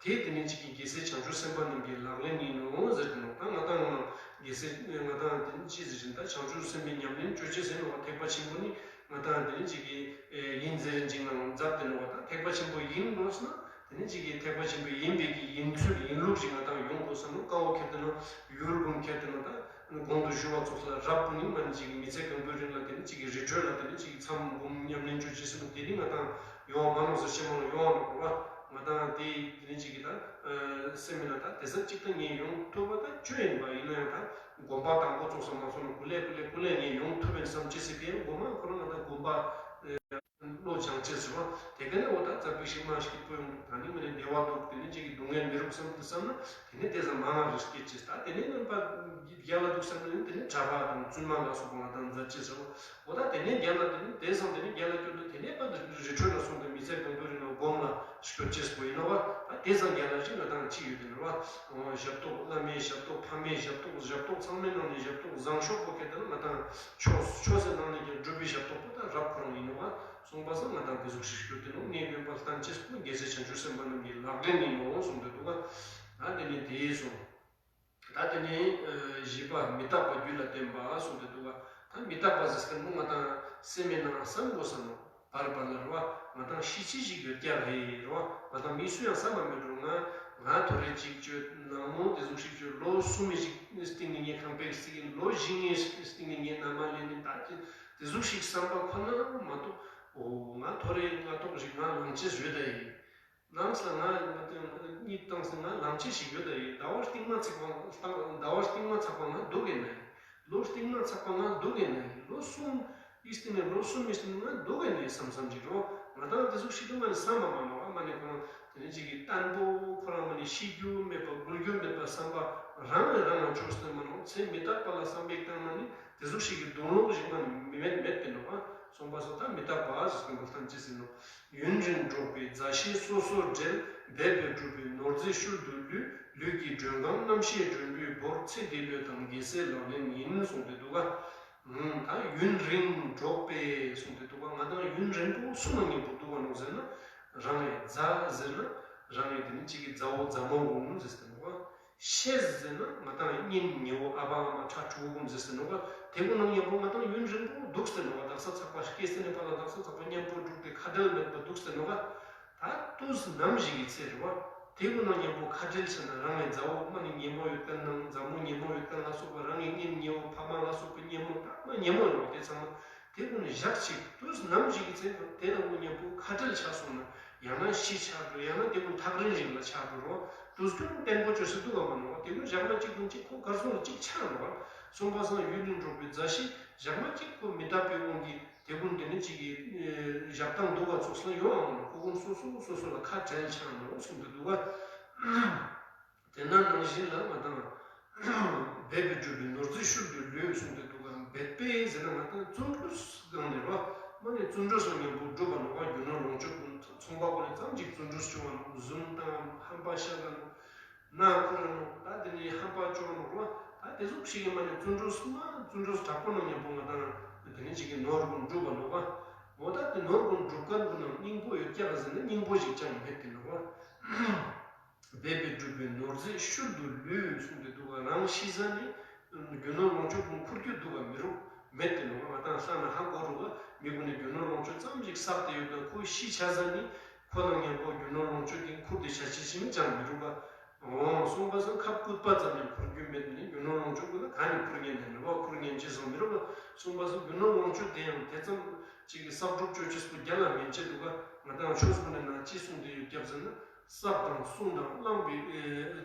དེ་དེ་ནི་གཅིག་གི་རྒྱལ་སྲས་བྱང་ཆུབ་སེམས་དཔའ་རྣམས་ཀྱི་ལག་ལེན་ཡིན་ནོ་ཟེར་ཏེ་ནོ། ད་ང་དང་ང་རྒྱལ་སྲས་ང་དང་དེ་ནི་ཅི་ཟེར་བཞིན་ད་བྱང་ཆུབ་སེམས་དཔའི་ཉམས་ལེན་ཅོ་ཅེས་ཟེར་ནོ། ཐེག་པ་ཆེན་པོ་ནི་ང་དང་དེ་ནི་གཅིག་གི་ཡིན་ཟེར་བཞིན་ནང་མཛད་དེ་ནོ། ད་ཐེག་པ་ཆེན་པོ་ཡིན་དགོས་ན། དེ་ནས་གཅིག་གིས་ཐེག་པ་ཆེན་པོ་ཡིན་པའི་གི་ཡིན་ཚུལ་ཡིན་ལུགས་ཤིག་ང་དང་ཡོང་དགོས་བསམ་ན། ཀ་བོ་ཁྱེར་ཏེ་ན་ཡུལ་ཀུན་ཁྱེར་ཏེ་ན་ད་གོང་དུ་ཞུ་བ་ཙོགས་ལ་རབ་ཀུན་ནི་མ་ནི་གཅིག་གི་མི་ཚེ་གང་པོའི་རིང་ལ་དེ་ནི་གཅིག་གི་རི་ཁྲོད་ལ་དེ་ནི་གཅིག་གི་མཚམས་སྒོམ་ཉམས་ལེན་ཅོ་ཅེས་ཟེར་ན་དེ་ནི་ང་དང་ཡོང་བ་མ་ནོར་ཟེར་ཤེས་མ་ནོར་ཡོང་བ་ནོར་བ། ང་དང་དེ་དེ་ནི་གཅིག་གི་ད་སེམས་མི་ན་ད་དེ་ཟབ་གཅིག་ད་ངས་ཡོང་ཐུབ་པ་ད་ཅོ་ཡིན་པ། ཡིན་ན་ཡང་ད་དགོན་པ་དང་པོ་ཚོགས་ས་མ་ཚོགས་ན་ཀུ་ལེ་ཀུ་ལེ་ཀུ་ལེ་ངས་ཡོང་ཐུབ་པའི་བསམ་ཅེས་ཟེར་གི་ཡང་དགོས་མ། ཁོ་རང་ང་དང་དགོན་པ་བློ་སྦྱང་ཅེས་ཟེར་བ། དེ་ག་ནས་འོ་ད་ཙ་པིག་ཞིག་མ་ཞིག་སྐྱིད་པོ་ཡོང་འདུག་ད་ནི་མ་ནི་བདེ་བ་འདུག་དེ་ནི་གཅིག་གི་སྡུག་བསྔལ་མི་རུག་བསམ་དུ་བསམ་ན་དེ་ནི་དེ་ཙམ་མང་ང་རེ་སྐྱེད་ཅེས། ད་དེ་ནི་རྣམ་པ་རྒྱལ་ལ་འདུག་བསམ་ན་ནི་དེ་ནི་གྲྭ་པ་དང་བཙུན་མ་ལ་སོགས་པ་ང་དང་མཛད་ཅེས་ཟེར་བ། འོ་ད་དེ་ནི་རྒྱལ་ལ་དེ་ནི་དེ་ཙམ་དེ་ནི་རྒྱལ་ལ་སྐྱོད་དུ་དེ་ནི་པ་རི་ཁྲོད་ལ་སོང་སྟེ་མི་ཚེ་གང་པོའི་རིང་ལ་སྒོམ་ལ་སྐྱོད་ཅེས་པོ་ཡིན་ནོ་བ། ད་དེ་ཙམ་རྒྱལ་ལ་ཞིག་ང་དང་ཅི་ཡོད་དེ་ནི་བ། ཞབས་ཏོག་བླ་མའི་ཞབས་ཏོག་ཕ་མའི་ཞབས་ཏོག་ཞབས་ཏོག་ཚང་མའི་ནང་ནས་ཞབས་ཏོག་བཟང་ཤོས་པོ་ཁྱེར་ཏེ་ན་ང་དང་ཆོས་ཆོས་སེ་ནང་ནས་ཀྱང་སྒྲུབ་པའི་ཞབས་ཏོག་པོ་ད་རབ་ཁོ་རང་ཡིན་ནོ་བ། སོང་པ་སང་ང་དང་དེ་ཟུག་ཞིག་ཞུ་དེ་ནོ། གནས་དབེན་པ་བསྟན་ཅེས་པོ་རྒྱལ་སྲས་བྱང་ཆུབ་སེམས་དཔའ་རྣམས་ཀྱི་ལག་ལེན་ཡིན་ནོ་གསུངས་འདུག་ག། ད་དེ་ནས་དེའི་གསུང་། ད་དེ་ནས་བཞི་པ་མི་རྟག་པ་རྒྱུད་ལ་བརྟེན་པ་གསུངས་འདུག་ག། ད་མི་རྟག་པ་ཟེར་མཁན་པོ་ང་དང་སེམས་མི་ནང་བསམ་དགོས་ས་ནོ། བར་བར་ལ་རེད་བ། ང་དང་ཤི་ཅི་ཞིག་ཡོད་ཀྱག་རེད་རེད་བ། ང་དང་མི་སུ་ཡང་བསམ་པ་མེད་འགྲོ། ང་ང་ཐོ་རེ་གཅིག་བཅོས་ནང་མོ་དེ་ཟུག་ཞིག་བཅོས། ལོ་གསུམ་མི་ཞིག་སྟེང་ནས་ངས་ཁང་པའི་སྲིད་ཀྱི། ལོ་བཞི་ངའི་སྟེང་ནས་ངས་ན་མ་ལེན་ནས་ད་དེ་དེ་ཟུག་ཞིག་བསམ་པ་ཁོ་ན་མ་གཏོགས། འོ་ང་ཐོ་རེ་ང་ཐོག་ཞིག་ང་ལང་ཆེས་ཡོད་ད་ཡིན། ནམ་ས་ང་གཉིད་བཏང་ས་ང་ལང་ཆེས་ཞིག་ཡོད་ད་ཡིན། ཟླ་བ་སྟིང་མ་ཚེག་པ་ཟླ་བ་སྟིང་མ་ཚག་པ་ང་སྡུག་གི་ན་ཡིན། ལོ་སྟིང་མ་ཚག་པ་ང་སྡུག་གི་ན་ཡིན། ལོ་གསུམ་ཨིས་ཏི་ནས་ལོ་གསུམ་ཨིས་ཏི་ནས་ང་སྡུག་གི་ན་ཡིན་བསམ་བསམ་ཅིག་རོ། ང་དང་དེ་ཟུག་ཤི་དུ་མ་ནི་བསམ་པ་མ་ནོ་བ། མ་ནི་ཁོ་རང་དེ་ནི་ཅིག་གི་བརྟན་པོ་ཁོ་རང་མ་ནི་ཤི་རྒྱུ་མེད་པ་འགུལ་རྒྱུ་མེད་པ་བསམ་པ་རང་ལས་རང་ལ་བཅོས་སྟེ་མ་ནོ། ཚེ་མི་རྟག་པ་ལ་བསམ་པའི་སྟེང་ན་ནི་དེ་ཟུག་ཤི་གི་སྡུག་ལོག་ཞིག་མ་ནི་མེད་མེད་དེ་ནོ་བ། སོང་པ་སོ་ད་མི་རྟག་པ་ཟེར་སྐྱོན་པ་ཐམས་ཅད་ཟིན་ནོ། ཡུན་རིང་འགྲོགས་པའི་མཛའ་བཤེས་སོ་སོར་འབྲལ། འབད་པས་བསྒྲུབས་པའི་ནོར་རྫས་ཤུལ་དུ་ལུས། ལུས་ཀྱི་མགྲོན་ཁང་རྣམ་ཤེས་མགྲོན་པོས་བོར། ཚེ་འདི་བློས་བཏང་རྒྱལ་སྲས་ལག་ལེན་ཡིན། གསུངས་ཏེ་འདུག་ག་ད་ཡུན་རིང་འགྲོགས་པས་གསུངས་ཏེ་འདུག་ག་ང་དང་ཡུན་རིང་པོ་སུ་ནང་མཉམ་པོ་འདུག་ག་ནོ་ཟེར་ན། རང་གི་མཛའ་ཟེར་ན། རང་གི་དེ་ནི་གཅིག་གི་མཛའ་བོ་མཛའ་མོ་འོང་ཟེར་ཏེ་འདུག་ག་ཤེས་ཟེར་ན་ང་དང་གཉེན་ཉེ་བོ་ཨ་ཕ་ཨ་མ་ཕྲུ་གུ་ཟེར་ཏེ་འདུག་ག་དེ་གུན་ནང་མཉམ་པོ་ང་དང་ཡུན་རིང་པོ་འདུག་ཟེར་ཏེ་འདུག་ག་དག་ས་ཚགས་པ་སྐྱེས་ཟེར་ནས་ཕ་ལ་དག་ས་ཚགས་པ་མཉམ་པོ་འདུག་སྟེ་ཁ་བྲལ་མེད་པ་འདུག་ཟེར་ཏེ་འདུག་ག་ད་དུས་ནམ་ཞིག་གི་ཚེ་རེད་བ། དེ་གུན་ནང་མཉམ་པོ་ཁ་བྲལ་ཕྱིན་ན་རང་གི་མཛའ་བོ་མ་ནི་ཉེ་མོ་ཡོད་མཁན་ནང་མཛའ་མོ་ཉེ་མོ་ཡོད་མཁན་ལ་སོགས་པ་རང་གི་གཉེན་ཉེ་བོ་ཕ་མ་ལ་སོགས་པའི་ཉེ་མོ་ད་མ་ཉེ་མོ་ཡོད་དེ་ཚང་མ་དེ་གུན་ནི་ཞག་གཅིག་དུས་ནམ་ཞིག་གི་ཚེ་དེ་དང་གུན་མཉམ་པོ་ཁ་བྲལ་ཆགས་སོང་ན་ཡང་ན་ཤི་ཆགས་འགྲོ་ཡང་ན་དེ་གུན་ཐག་རིང་རིང་ལ་ཆགས་འགྲོ་རོ། དུས་རྒྱུན་བརྟན་པོ་བཅོས་སུ་འདུག་ག་མ་ནོ་དེ་གུན་ཞག་མ་གཅིག་གུན་གཅིག་ཁོ་གར་སོང་ལ་གཅིག་ཆགས་འགྲོ་བ། གསུངས་པ་སང་ཡུན་རིང་འགྲོགས་པའི་མཛའ་བཤེས་ཞག་མ་གཅིག་ཁོ་མི་རྟག་པའི་དབང་གིས། དེ་ཀུན་དེ་ནི་གཅིག་གི་བཞག་སྟངས་འདུག་ག་ཚོགས་ལ་ཡོང་ཨང་ལ་ཁོ་ཀུན་སོ་སོ་སོ་སོ་ལ་ཁ་བྲལ་ཆགས་འགྲོ་གསུངས་ཏེ་འདུག་ག་དེ་ན་ནང་བཞིན་ལ་ང་དང་འབད་པས་བསྒྲུབས་པའི་ནོར་རྫས་ཤུལ་དུ་ལུས་གསུངས་ཏེ་འདུག་ག་འབད་པས་ཟེར་ན་ང་དང་བརྩོན་འགྲུས་སྒང་ནས་རོ། མ་ནི་བརྩོན་འགྲུས་སོགས་མཉམ་པོ་བསྒྲུབས་པ་ནོ་ག་རྒྱུ་ནོར་ལོངས་སྤྱོད་ཀུན་ཚོང་པ་ཀུན་ནས་ཙམ་ཅིག་བརྩོན་འགྲུས་བྱུང་བ་ནོ་བཟུང་དང་ཧམ་པ་ཤ་ལ་ནོ། ནང་ཁུར་ནོ་ད་དེ་ནི་ཧམ་པ་ཅོ་ནོ་རོ། ད་དེ་ཟུག་ཞིག་གི་མ་ནི་བརྩོན་འགྲུས་སུ་མ་བརྩོན་འགྲུས་དྲག་པོ་ནང་མཉམ་པོ་ང་དང་དེ་ནི་ཅིག་གི་ནོར་ཀུན་སྒྲུབ་པ་ནོ་བ། འོ་ད་དེ་ནོར་ཀུན་སྒྲུབ་མཁན་ཀུན་ནང་སྙིང་པོ་ཡོད་ཀྱག་ཟེར་ན་སྙིང་པོ་ཞིག་ཀྱང་མེད་དེ་ནོ་བ། འབད་པས་བསྒྲུབས་པའི་ནོར་རྫས་ཤུལ་དུ་ལུས་གསུངས་ཏེ་འདུག་ག་རང་ཤི་ས་ནི་རྒྱུ་ནོར་ལོངས་སྤྱོད་ཀུན་ཁུར་རྒྱུ་འདུག་ག་མི་རུང་མེད་དེ་ནོ་བ། ང་དང་ས་ན་ཧ་གོ་རུ་བ་མི་ཀུན་ནི་རྒྱུ་ནོར་ལོངས་སྤྱོད་ཙམ་ཞིག་བསགས་ཏེ་ཡོད་ན་ཁོ་ཤི་ཆ་ས་ནི་ཁོ་ནང་མཉམ་པོ་རྒྱུ་ནོར་ལོངས་སྤྱོད་ཀྱི་ཁུར་དེ་བྱ་ཆེ་ཞིང་ཅང་མི་རུང་བ། འོང་གསུངས་པ་སང་ཁབ་སྐུད་པ་ཙམ་ཡང་འཁོར་རྒྱུ་མེད་ནི་རྒྱུ་ནོར་ལོངས་སྤྱོད་ཀུན་ལ་གང་ནས་འཁོར་ཉན་ནས་ནི་བ་འཁོར་ཉན་ཅི་སོང་མི་རུང་བ་གསུངས་པ་སང་རྒྱུ་ནོར་ལོངས་སྤྱོད་དེ་ཡང་དེ་ཙམ་ཅིག་གི་བསགས་སྒྲུབ་སྤྱོད་ཆོས་པོ་རྒྱ་ལ་མེད་ཅེས་འདུག་ག་ང་དང་ཆོས་ཀུན་ནས་ན་ཅི་གསུངས་ཏེ་ཡོད་ཀྱག་ཟེར་ན། བསགས་དང་བསྲུང་དང་བླངས་པའི་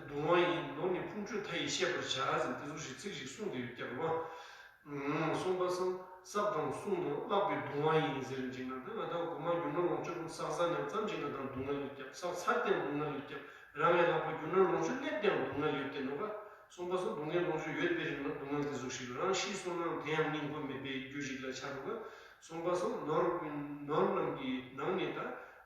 གདུང་བ་ཡིས། ནོར་ནི་ཕུང་ཁྱོད་མཐའ་ཡས་ཤེས་པར་བྱ་ཟེར་དེ་ཚོ་ཞིག་ཚིག་ཞིག་གསུངས་ཏེ་ཡོད་ཀྱག་རེད་བ། གསུངས་པ་སང་བསགས་དང་བསྲུང་དང་བླངས་པའི་གདུང་བ་ཡིས་ཟེར་ཅིག་ན་ད་ང་དང་གོ་མ་རྒྱུ་ནོར་ལོངས་སྤྱོད་ཀུན་བསགས་ས་ནས་ཙམ་ཅིག་ང་དང་སྡུག་བསྔལ་ཡོད་ཀྱག་བསགས་ཚར་ཏེ་སྡུག་བསྔལ་ཡོད་ཀྱག་རང་ངའི་ལག་པ་རྒྱུ་ནོར་ལོངས་སྤྱོད་སླེབས་ཏེ་སྡུག་བསྔལ་ཡོད་དེ་ནོ་བ། གསུངས་པ་སང་སྡུག་བསྔལ་ལོངས་སྤྱོད་ཡོད་པའི་རིང་ལ་སྡུག་བསྔལ་དེ་ཟུག་ཞིག་རང་ཤི་སོང་ན་དེ་ཡང་སྙིང་པོ་མེད་པའི་རྒྱུ་ཞིག་ལ་ཆགས་འདུག་ག་གསུངས་པ་སང་ནོར་ནོར་རྣམས་ཀྱི་ནང་ནས་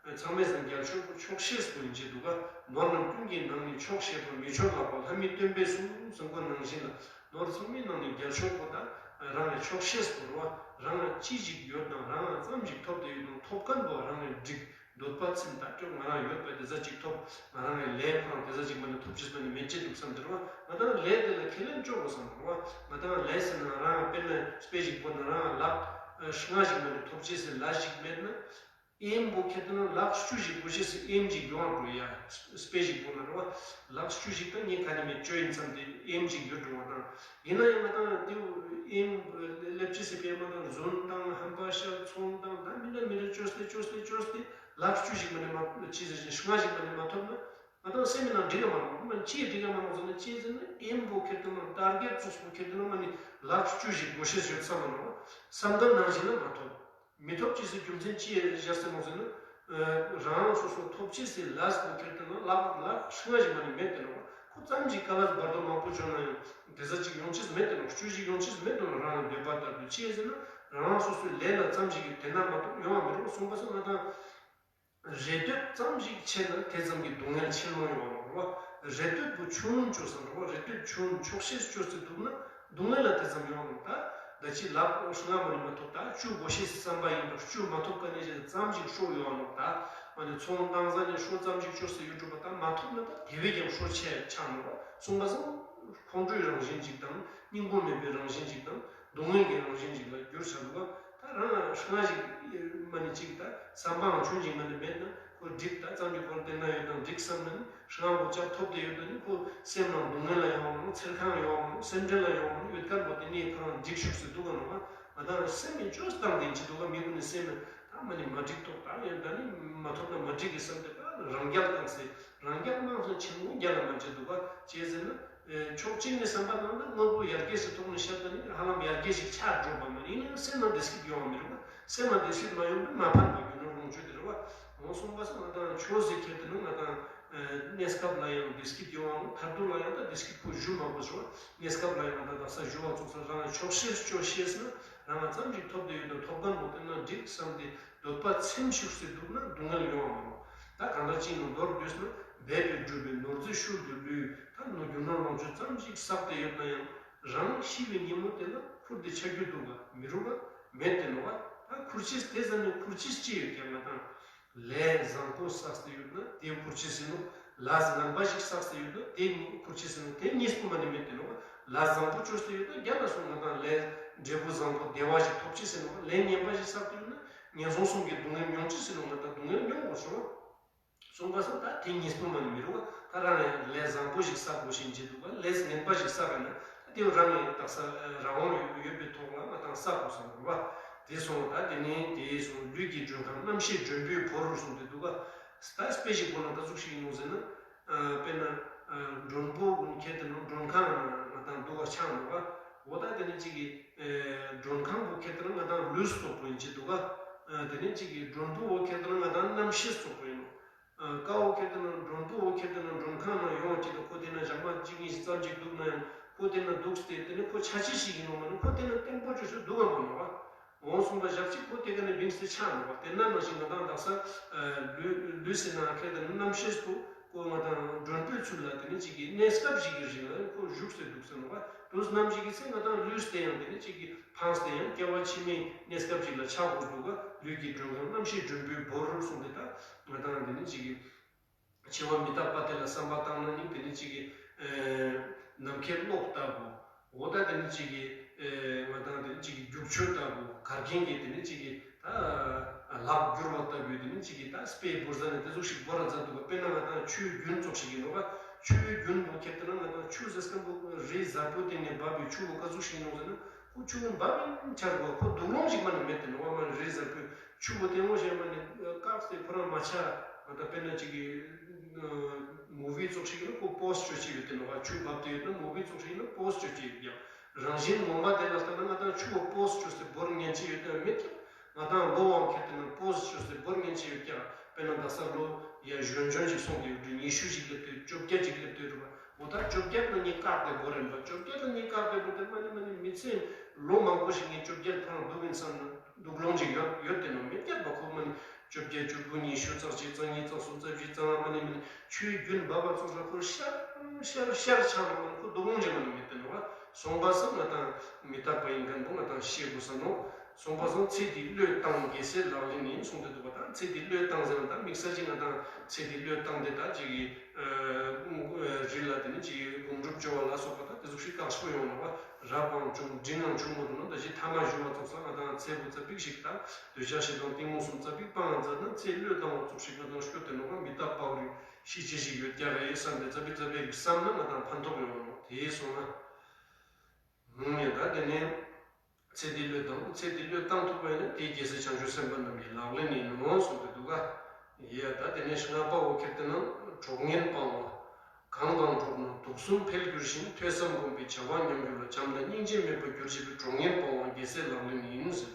ད་ཚང་མས་སང་རྒྱལ་མཆོག་པོ་ཆོག་ཤེས་པོ་ཡིན་ཅེས་འདུག་ག་ནོར་རྣམས་ཀུན་གྱི་ནང་ནས་ཆོག་ཤེས་པ་མི་ཆོག་ལགས་པ་ལྷ་མིའི་སྟོན་པས་གསུངས་གསུང་གོ་ནང་བཞིན་ལ་ནོར་ཚང་མའི་ནང་ནས་རྒྱལ་མཆོག་པོ་ད་རང་ལ་ཆོག་ཤེས་པོ་རོ་རང་ལ་ཅི་ཞིག་ཡོད་དང་རང་ལ་ཙམ་ཞིག་ཐོབ་དེ་ཡོད་དང་ཐོབ་མཁན་པོ་རང་ལ་འགྲིག་འདོད་པ་ཚིམ་ད་སྐྱོ་ང་རང་ཡོད་པ་དེ་ཟ་ཅིག་ཐོབ་ང་རང་ལས་ལས་ཁོ་རང་དེ་ཟ་ཅིག་མ་ནི་ཐོབ་ཅེས་མ་ནི་མེད་ཅེས་འདུག་བསམ་དེ་རོ་ང་དང་ལས་དེ་ལ་ཁས་ལེན་ཅོག་གོ་བསམ་རོ་ང་དང་ལས་ཟེར་ན་རང་དཔེར་ན་དཔེ་ཞིག་པོ་ན་རང་ལག་ལྔ་ཞིག་མ་ནི་ཐོབ་ཅེས་སི་ལ་ཞིག་མེད་ན། ཨེམ་བོ་ཁེ་ཏེ་ན་ལག་བཅུ་ཞིག་དགོས་ཤེས་སི་ཨེམ་ཅིག་ཡོང་འགྲོ་ཡ། དཔེ་ཞིག་པོ་ན་རོ། ལག་བཅུ་ཞིག་ད་ངས་ག་ནས་མེད་བཅོ་ཡིན་བསམ་སྟེ་ཨེམ་ཅིག་ཡོད་འགྲོ་བ་དང་། ཡིན་ན་ཡང་ང་དང་དེ་ཨེམ་ལེབ་ཅི་སི་པེ་མ་དང་རྫུན་དང་ཧམ་པ་ཤ་ཚོང་དང་ད་མི་འདྲ་མི་འདྲ་བཅོས་ཏེ་བཅོས་ཏེ་བཅོས་ཏེ་ལག་བཅུ་ཞིག་མ་ནས་མ་ཅི་ཟེར་ཞིང་ལྔ་ཞིག་མ་ནས་མ་ཐོབ་ན། ང་དང་སེམས་ནང་འགྲིག་ག་མ་རོ། མ་ཅི་འགྲིག་ག་མ་རོ་ཟེར་ན་ཅི་ཟེར་ན་ཨེམ་བོ་ཁེ་ཏེ་ན་ཏར་གེ་ཊི་བཙུགས་པོ་ཁེ་ཏེ་ན་མ་ནི་ལག་བཅུ་ཞིག་དགོས་ཤེས་ཡོད་བསམ་མ་རོ། བསམ་དོན་ནང་བཞིན་ལ་མ་ཐོབ། མི་ཐོབ་ཅེས་སི་རྒྱུ་མཚན་ཅི་ཡང་བཞག་ཟེར་མོ་ཟེར་ན། རང་རང་སོ་སོ་ཐོབ་ཅེས་སི་ལས་པོ་ཁྱེར་ཏེ་ན་ལག་ལག་ཧྲི་ང་ཞིག་མ་ནི་མེད་དེ་ནོ། ཁོ་ཙམ་ཞིག་ཀ་ལ་བར་དོ་མང་པོ་བྱུང་ན་ཡང་དེ་ཟ་ཅིག་ཡོང་ཅེས་མེད་དེ་ནོ། བཅུ་ཞིག་ཡོང་ཅེས་མེད་དེ་ནོ། རང་རང་འདོད་པ་ལྟར་དུ་ཅི་ཡང་ཟེར་ན་རང་རང་སོ་སོའི་ལས་ལ་ཙམ་ཞིག་གིས་དེ་ན་མ་གཏོགས་ཡོང་བ་མི་རུང་གསུངས་པ་སོང་ང་དང་། རེ་ལྟོས་ཙམ་ཞིག་ཆེ་ན་དེ་ཙམ་གྱི་སྡུག་བསྔལ་ཆེན་མོ་ཡོང་བ་རེད་བ། རེ་ལྟོས་པོ་ཆུང་ངུ་བཅོས་སམ་རེད་བ། རེ་ལྟོས་ཆུང་ངུ་ཆོག་ཤེས་བཅོས་ཏེ་འདུག་ན་སྡུག་བསྔལ་ལ་དེ་ཙམ་ཡོང་བ་རེད། ད་ད་ཅི་ལག་ལྔ་མ་ནི་མ་ཐོབ་ད་བཅུ་དགོས་ཤེས་བསམ་པ་ཡིན་པ་བཅུ་མ་ཐོབ་ག་ནས་ཅི་ཙམ་ཞིག་ཧྲོ་ཡོང་བ་རེད། ད་མ་ནི་ཚོང་བཏང་ས་ནས་ཧྲོ་ཙམ་ཞིག་བཅོས་ཏེ་ཡོད་འགྲོ་བ་ད་མ་ཐོབ་ན་ད་དེ་བས་ཀྱང་ཧྲོ་ཆེ་ཆགས་འགྲོ་བ་གསུངས་པ་སང་ཁོང་ཁྲོའི་རང་བཞིན་ཅིག་དང་སྙིང་པོ་མེད་པའི་རང་བཞིན་ཅིག་དང་། སྡུག་བསྔལ་གྱི་རང་བཞིན་ཅིག་ལ་འགྱུར་བྱ་འདུག་ག་ད་རང་ལ་ཧྲང་ཞིག་མ་ནི་ཅིག་ད་བསམ་པའང་ཆུང་ཅིག་མ་ནི་མེད་ན་ཁོ་འགྲིག་ད་ཙམ་གྱི་ཁོར་བསྟན་ན་ཡོད་དང་འགྲིག་བསམ་ན་ནི་ཧྲང་གོ་ཅག་ཐོབ་དེ་ཡོད་དོ་ནི་ཁོ་སེམས་ནང་སྡུག་བསྔལ་ལ་ཡོང་བ་མོ་ཚེར་ཁང་ཡོང་བ་མོ་སེམས་ཁྲལ་ལ་ཡོང་བ་མོ་ཡོད་མཁན་པོ་དེ་ནི་ཁོ་རང་འགྲིག་ཤུགས་སུ་འདུག་ག་ནོ་ག་ང་ད་སེམས་ནི་བཅོས་སྟངས་དེ་ཅི་འདུག་ག་མི་ཀུན་ནི་སེམས་ནི་ད་མ་ནི་མ་འགྲིག་ཐོག་ད་ཡོད་ད་ནི་མ་ཐོབ་ན་མ་འགྲིག་གི་བསམ་དེ་ད་རང་རྒྱལ་བཏང་སེ་རང་རྒྱལ་བཏང་སེ་ཆེན་མོ་རྒྱལ་ལ་མ་འཇལ་འདུག་ག་ཅེས་ཟེར་ན། ཕྱོགས་གཅིག་ནས་བསམ་པ་བཏང་ན་དངོས་པོ་ཡར་རྒྱས་སུ་ཐོག་ནས་བཤད་པ་ནི་ཧ་ལམ་ཡར་རྒྱས་ཤིག་ཆགས་འགྲོ་བ་མ་ཡིན་ན་སེམས་ནང་བདེ་སྐྱིད་ཡོང་བ་མི་རུང་བ། སེམས་ནང་བདེ་སྐྱིད་མ་ཡོང་བས་མ་ཕན་པ་རྒྱུ་ནོར་ལོངས་སྤྱོད་དེ་རེད་བ། འོང་སོང་པ་སང་ང་དང་ཆོས་ཟེར་ཁྱེར་དུ་ནི་ང་དང་གནས་སྐབས་ལ་ཡང་བདེ་སྐྱིད་ཡོང་བ་མཐར་ཐུག་ལ་ཡང་ད་བདེ་སྐྱིད་ཁོ་ཞུ་མ་དགོས་སོ། གནས་སྐབས་ལ་ཡང་ང་དང་དག་ས་ཞུ་བ་ཚོགས་ས་རང་ཆོག་ཤེས་ཆོག་ཤེས་ན་རང་ཙམ་ཞིག་ཐོབ་དེ་ཡོད་དང་ཐོབ་གང་མོ་དེ་ན་འགྲིག་བསམ་སྟེ་འདོད་པ་ཚིམ་ཤུགས་སེ་འདུག་ན་སྡུག་བསྔལ་ཡོང་བ་མ་རུང་། ད་གང་ལྟར་ཅིག་ནང་མདོར་བསྡུས་ན་འབད་པས་བསྒྲུབས་པའི་ནོར་རྫས་ཤུལ་དུ་ལུས། ད་ནོར་རྒྱུ་ནོར་ལོངས་སྤྱོད་ཙམ་ཞིག་བསགས་ཏེ་ཡོད་ན་ཡང་རང་ཤི་བའི་ཉིན་མོ་དེ་ལ་ཁུར་ཏེ་ཆ་རྒྱུ་འདུག་ག་མི་རུང་ག་མེད་དེ་ནོ་ག་ད་ཁུར་ཆེས་དེ་ཙམ་ནས་ཁུར་ཆེས་ཅི་ཡོད་ཀྱང་ང་དང་། ལས་བཟང་པོ་བསགས་ཏེ་ཡོད་ན་དེ་ཁུར་ཆེས་ཟིན་ནོ། ལས་ངན་པ་ཞིག་བསགས་ཏེ་ཡོད་ན་དེ་ཁུར་ཆེས་ཟིན་ནོ། དེ་གཉིས་པོ་མ་ནི་མེད་དེ་ནོ་ག་ལས་བཟང་པོ་བཅོས་ཏེ་ཡོད་ན་རྒྱ་ལ་སོང་ང་དང་ལས་འབྲས་བུ་བཟང་པོ་བདེ་བ་ཞིག་ཐོབ་ཆེས་ཟིན་ནོ་ག་ལས་ངན་པ་ཞིག་བསགས་ཏེ་ཡོད་ན་ངན་སོང་གསུམ་གྱི་སྡུག་བསྔལ་མྱོང་ཆེས་ཟིན་ནོ་ང་དང་སྡུག་བསྔལ་མྱོང་དགོས་སོ། གསུངས་པ་སོགས་ད་དེ་གཉིས་པོ་མ་ནི་མི་རུང་བ་ད་རང་ལས་བཟང་པོ་ཞིག་བསགས་དགོས་ཤིང་བྱེད་འདུག་ག་ལས་ངན་པ་ཞིག་བསགས་པ་ན་དེ་རང་ལ་དག་ས་རང་དབང་ཡོད་པའི་ཐོག་ལ་ང་དང་བསགས་དགོས་སོང་རུང་བ། དེ་སོང་ད་དེ་ནས་དེ་སོང་ལུས་ཀྱི་མགྲོན་ཁང་རྣམ་ཤེས་མགྲོན་པོའི་བོར་གསུངས་ཏེ་འདུག་ག་ད་དཔེ་ཞིག་བོར་ན་ད་ཟུག་ཞིག་ཡིན་ནོ་ཟེར་ན། དཔེར་ན། མགྲོན་པོ་ཁྱེད་དེ་ནང་མགྲོན་ཁང་ང་དང་འདུག་ག་ཆགས་འདུག་ག་འོ་ད་དེ་ནས་གཅིག་གི། མགྲོན་ཁང་བོ་ཁྱེད་དེ་ནང་ང་དང་ལུས་སོགས་པོ་ཡིན་གྱི་འདུག་ག་དེ་ནས་གཅིག་གི་མགྲོན་པོ་བོ་ཁྱེད་དེ་ནང་ང་དང་རྣམ་ཤེས་སོགས་པོ་ཡིན་ནོ། ཀ་བོ་ཁྱེད་དེ་ནང་མགྲོན་པོ་བོ་ཁྱེད་དེ་ནང་མགྲོན་ཁང་ནང་ཡོང་བ་ཅིག་དང་ཁོ་དེ་ན་ཞག་མ་གཅིག་གཉིས་ཤིག་ཙམ་ཅིག་འདུག་ན་ཡང་ཁོ་དེ་ན་འདུག་སྟེ་དེ་ནས་ཁོ་ཆ་ཅི་ཞིག་ཡིན་ནོ་མ་ནི་ཁོ་དེ་ན་བརྟན་པོ་བཅོས་སུ་འདུག་ག་མ་ནོ་ག་འོང་གསུངས་པ་ཞག་གཅིག་ཁོ་དེ་ག་ནས་བིངས་ཏེ་ཆགས་འགྲོ་བ་དེ་ན་ནང་བཞིན་ང་དང་དག་ས་ལུས་ལུས་སེ་ན་ཁེ་དང་རྣམ་ཤེས་སུ་ཁོ་ང་དང་མགྲོན་པོའི་ཚུལ་ལ་དེ་ནི་གཅིག་གི་གནས་སྐབས་ཤིག་གི་རིང་ལ་ཁོ་བཞུགས་སེ་འདུག་ཟེར་ནོ་བ་དུས་ནམ་ཞིག་གི་ཚེ་ང་དང་ལུས་དེ་ཡང་དེ་ནི་གཅིག་གི་ཕངས་ཏེ་ཡང་སྐྱེ་བ་ཕྱི་མའི་གནས་སྐབས་ཤིག་ལ་ཆགས་དགོས་འདུག་ག་ལུས་ཀྱི་མགྲོན་ཁང་རྣམ་ཤེས་མགྲོན་པོའི་བོར་གསུངས་ཏེ་ད་ང་དང་དེ་ནི་གཅིག་གི་འཆི་བ་མི་རྟག་པ་དེ་ལ་བསམ་པ་བཏང་ན་ནི་དེ་ནི་གཅིག་གི་ནམ་མཁའི་གློག་ལྟ་བུ། འོ་ད་དེ་ནི་གཅིག་གི་ང་དང་དེ་ནི་གཅིག་གི་རྒྱུག་ཆུ་ལྟ་བུ་གར་མཁན་གྱི་དེ་ནི་གཅིག་གི་ད་ལག་བསྒྱུར་བ་ལྟ་བུའི་དེ་ནི་གཅིག་གི་ད་དཔེ་བོར་ཟ་ནས་དེ་ཟུག་ཞིག་བོར་ར་མཛད་འདུག་ག་དཔེར་ན་ང་དང་ཆུའི་རྒྱུན་ཙོགས་ཤིག་ཡིན་ནོ་ག་ཆུའི་རྒྱུན་བོ་ཁྱེར་ཏེ་ན་ང་དང་ཆུ་ཟེར་སྐམ་པོ་རི་གཟར་པོ་སྟེང་ནས་འབབ་པའི་ཆུ་བོ་ག་ཟུག་ཞིག་ཡིན་ནོ་ཟེར་ན། ཁོ་ཆུ་བོ་འབབ་ཡིན་ཆར་བ་ཁོ་དུག་སློང་ཞིག་མ་ནི་མེད་དེ་ནོ་བ་མ་ནི་རི་གཟར་པོའི་ཆུ་བོ་ལྟད་མོ་བྱས་མ་ནི་བཀག་སྟེ་ཁོ་རང་མ་ཆ་ང་དང་དཔེར་ན་གཅིག་གི་མུ་བི་ཙོགས་ཤིག་ཡིན་ན་ཁོ་པོ་སི་བཅོ་ཅི་ཡོད་དེ་ནོ་བ་ཆུ་འབབ་དེ་ཡོད་ན་མུ་བི་ཙོགས་ཤིག་ཡིན་ན་པོ་སི་བཅོ་ཅི་ཡོད་ཀྱང་རང་བཞིན་ངོ་མ་དེ་ལ་ལྟ་ན་ང་དང་ཆུ་བོ་པོ་སི་བཅོས་ཏེ་བོར་ཉན་ཆེ་ཡོད་དེ་མེད་ཀྱང་ང་དང་ལོ་དབང་ཁྱེར་དེ་ན་པོ་སི་བཅོས་ཏེ་བོར་ཉན་ཆེ་ཡོད་ཀྱང་དཔེར་ན་ད་ས་ལོ་ཡ་གཞོན་གཞོན་ཞིག་སོང་དེ་ཡོད་དུས་ཉི་ཤུ་ཞིག་སླེབས་དུས་བཅོ་བརྒྱད་ཅིག་སླེབས་དུས་རུ་བ། འོ་ད་བཅོ་བརྒྱད་ལ་ངས་བཀག་སྟེ་བོར་རན་པ་བཅོ་བརྒྱད་ལ་ངས་བཀག་སྟེ་བོར་ཏེ་མ་ནི་མ་ནི་མི་ཚེ་ལོ་མང་པོ་ཞིག་ངས་བཅོ་བརྒྱད་ཐང་འདུག་ཡིན་བསམ་ན་སྡུག་ལོང་ཅིག་ཡོད་ཡོད་དེ་ནོ་མི་བརྒྱད་པ་ཁོ་མ་ནི་བཅོ་བརྒྱད་བཅུ་དགུ་ཉི་ཤུ་རྩ་གཅིག་རྩ་གཉིས་རྩ་གསུམ་རྩ་བཞི་རྩ་ལྔ་མ་ནི་མ་ནི་ཆུའི་རྒྱུན་འབབ་པ་ཚོ་ལ་ཁོ་ཤར་ཤར་ཤར་ཆགས་ནོ་མ་ནི་ཁོ་སྡུག་ལོང་ཅིག་མ་ནི་མེད་དེ་ནོ་བ་སོང་པ་སང་ང་དང་མི་རྟག་པ་ཡིན་མཁན་པོ་ང་དང་ཤེས་དགོས་ས་ནོ། གསུངས་པ་སོང་ཚེ་འདི་བློས་བཏང་རྒྱལ་སྲས་ལག་ལེན་ཡིན་གསུངས་ཏེ་འདུག་པ་དང་ཚེ་འདི་བློས་བཏང་ཟེར་ན་ད་དམིགས་བསལ་གྱིས་ང་དང་ཚེ་འདི་བློས་བཏང་སྟེ་ད་ཅིག་གི་རི་ལ་དེ་ནི་ཅིག་གི་སྒོམ་སྒྲུབ་སྐྱོ་བ་ལ་སོགས་པ་ད་དེ་ཟུག་ཤིག་ཁག་ཆེ་པོ་ཡོང་ནོ་བ་རབ་དབང་བྱུང་འབྲིང་ངང་བྱུང་མོ་འདུག་ན་ད་ཅི་ཐ་མ་ཞུ་བ་ཙོགས་ས་ང་དང་ཚེ་བུ་ཙ་པིག་ཞིག་ད་འདོད་ཆགས་ཞེ་སྡང་གཏི་མུག་གསུམ་ཙ་པིག་སྤང་མཛད་ན་ཚེ་བློས་བཏང་བ་ཙོགས་ཤིག་ང་དང་སྐྱོ་དེ་ནོ་བ་མི་རྟག་པའི་ཤི་ཆེ་ཞིག་ཡོད་ཀྱག་རེད་བསམ་སྟེ་ཙ་པིག་ཙ་པིག་བསམ་ན་ང་དང་ཕན་ཐོགས་ཡོང་ནོ་དེ་སོང་ན་ད་དེ་ནས། ཚེ་འདི་བློས་བཏང་། ཚེ་འདི་བློས་བཏང་ཐུབ་པ་ཡིན་ན་དེ་རྒྱལ་སྲས་བྱང་ཆུབ་སེམས་དཔའ་རྣམས་ཀྱི་ལག་ལེན་ཡིན་ནོ་གསུངས་ཏེ་འདུག་ག་ཡ་ད་དེ་ནས་ལྔ་པ་འོ་ཁྱེར་ཏེ་ན་གྲོགས་ངན་སྤང་བ། གང་དང་འགྲོགས་ན་དུག་གསུམ་འཕེལ་འགྱུར་ཞིང་ཐོས་བསམ་སྒོམ་པའི་བྱ་བ་ཉམས་འགྱུར་ལ་བྱམས་དང་སྙིང་རྗེ་མེད་པར་གྱུར་ཅིག་པའི་གྲོགས་ངན་སྤང་བ་རྒྱལ་སྲས་ལག་ལེན་ཡིན་ཟེར།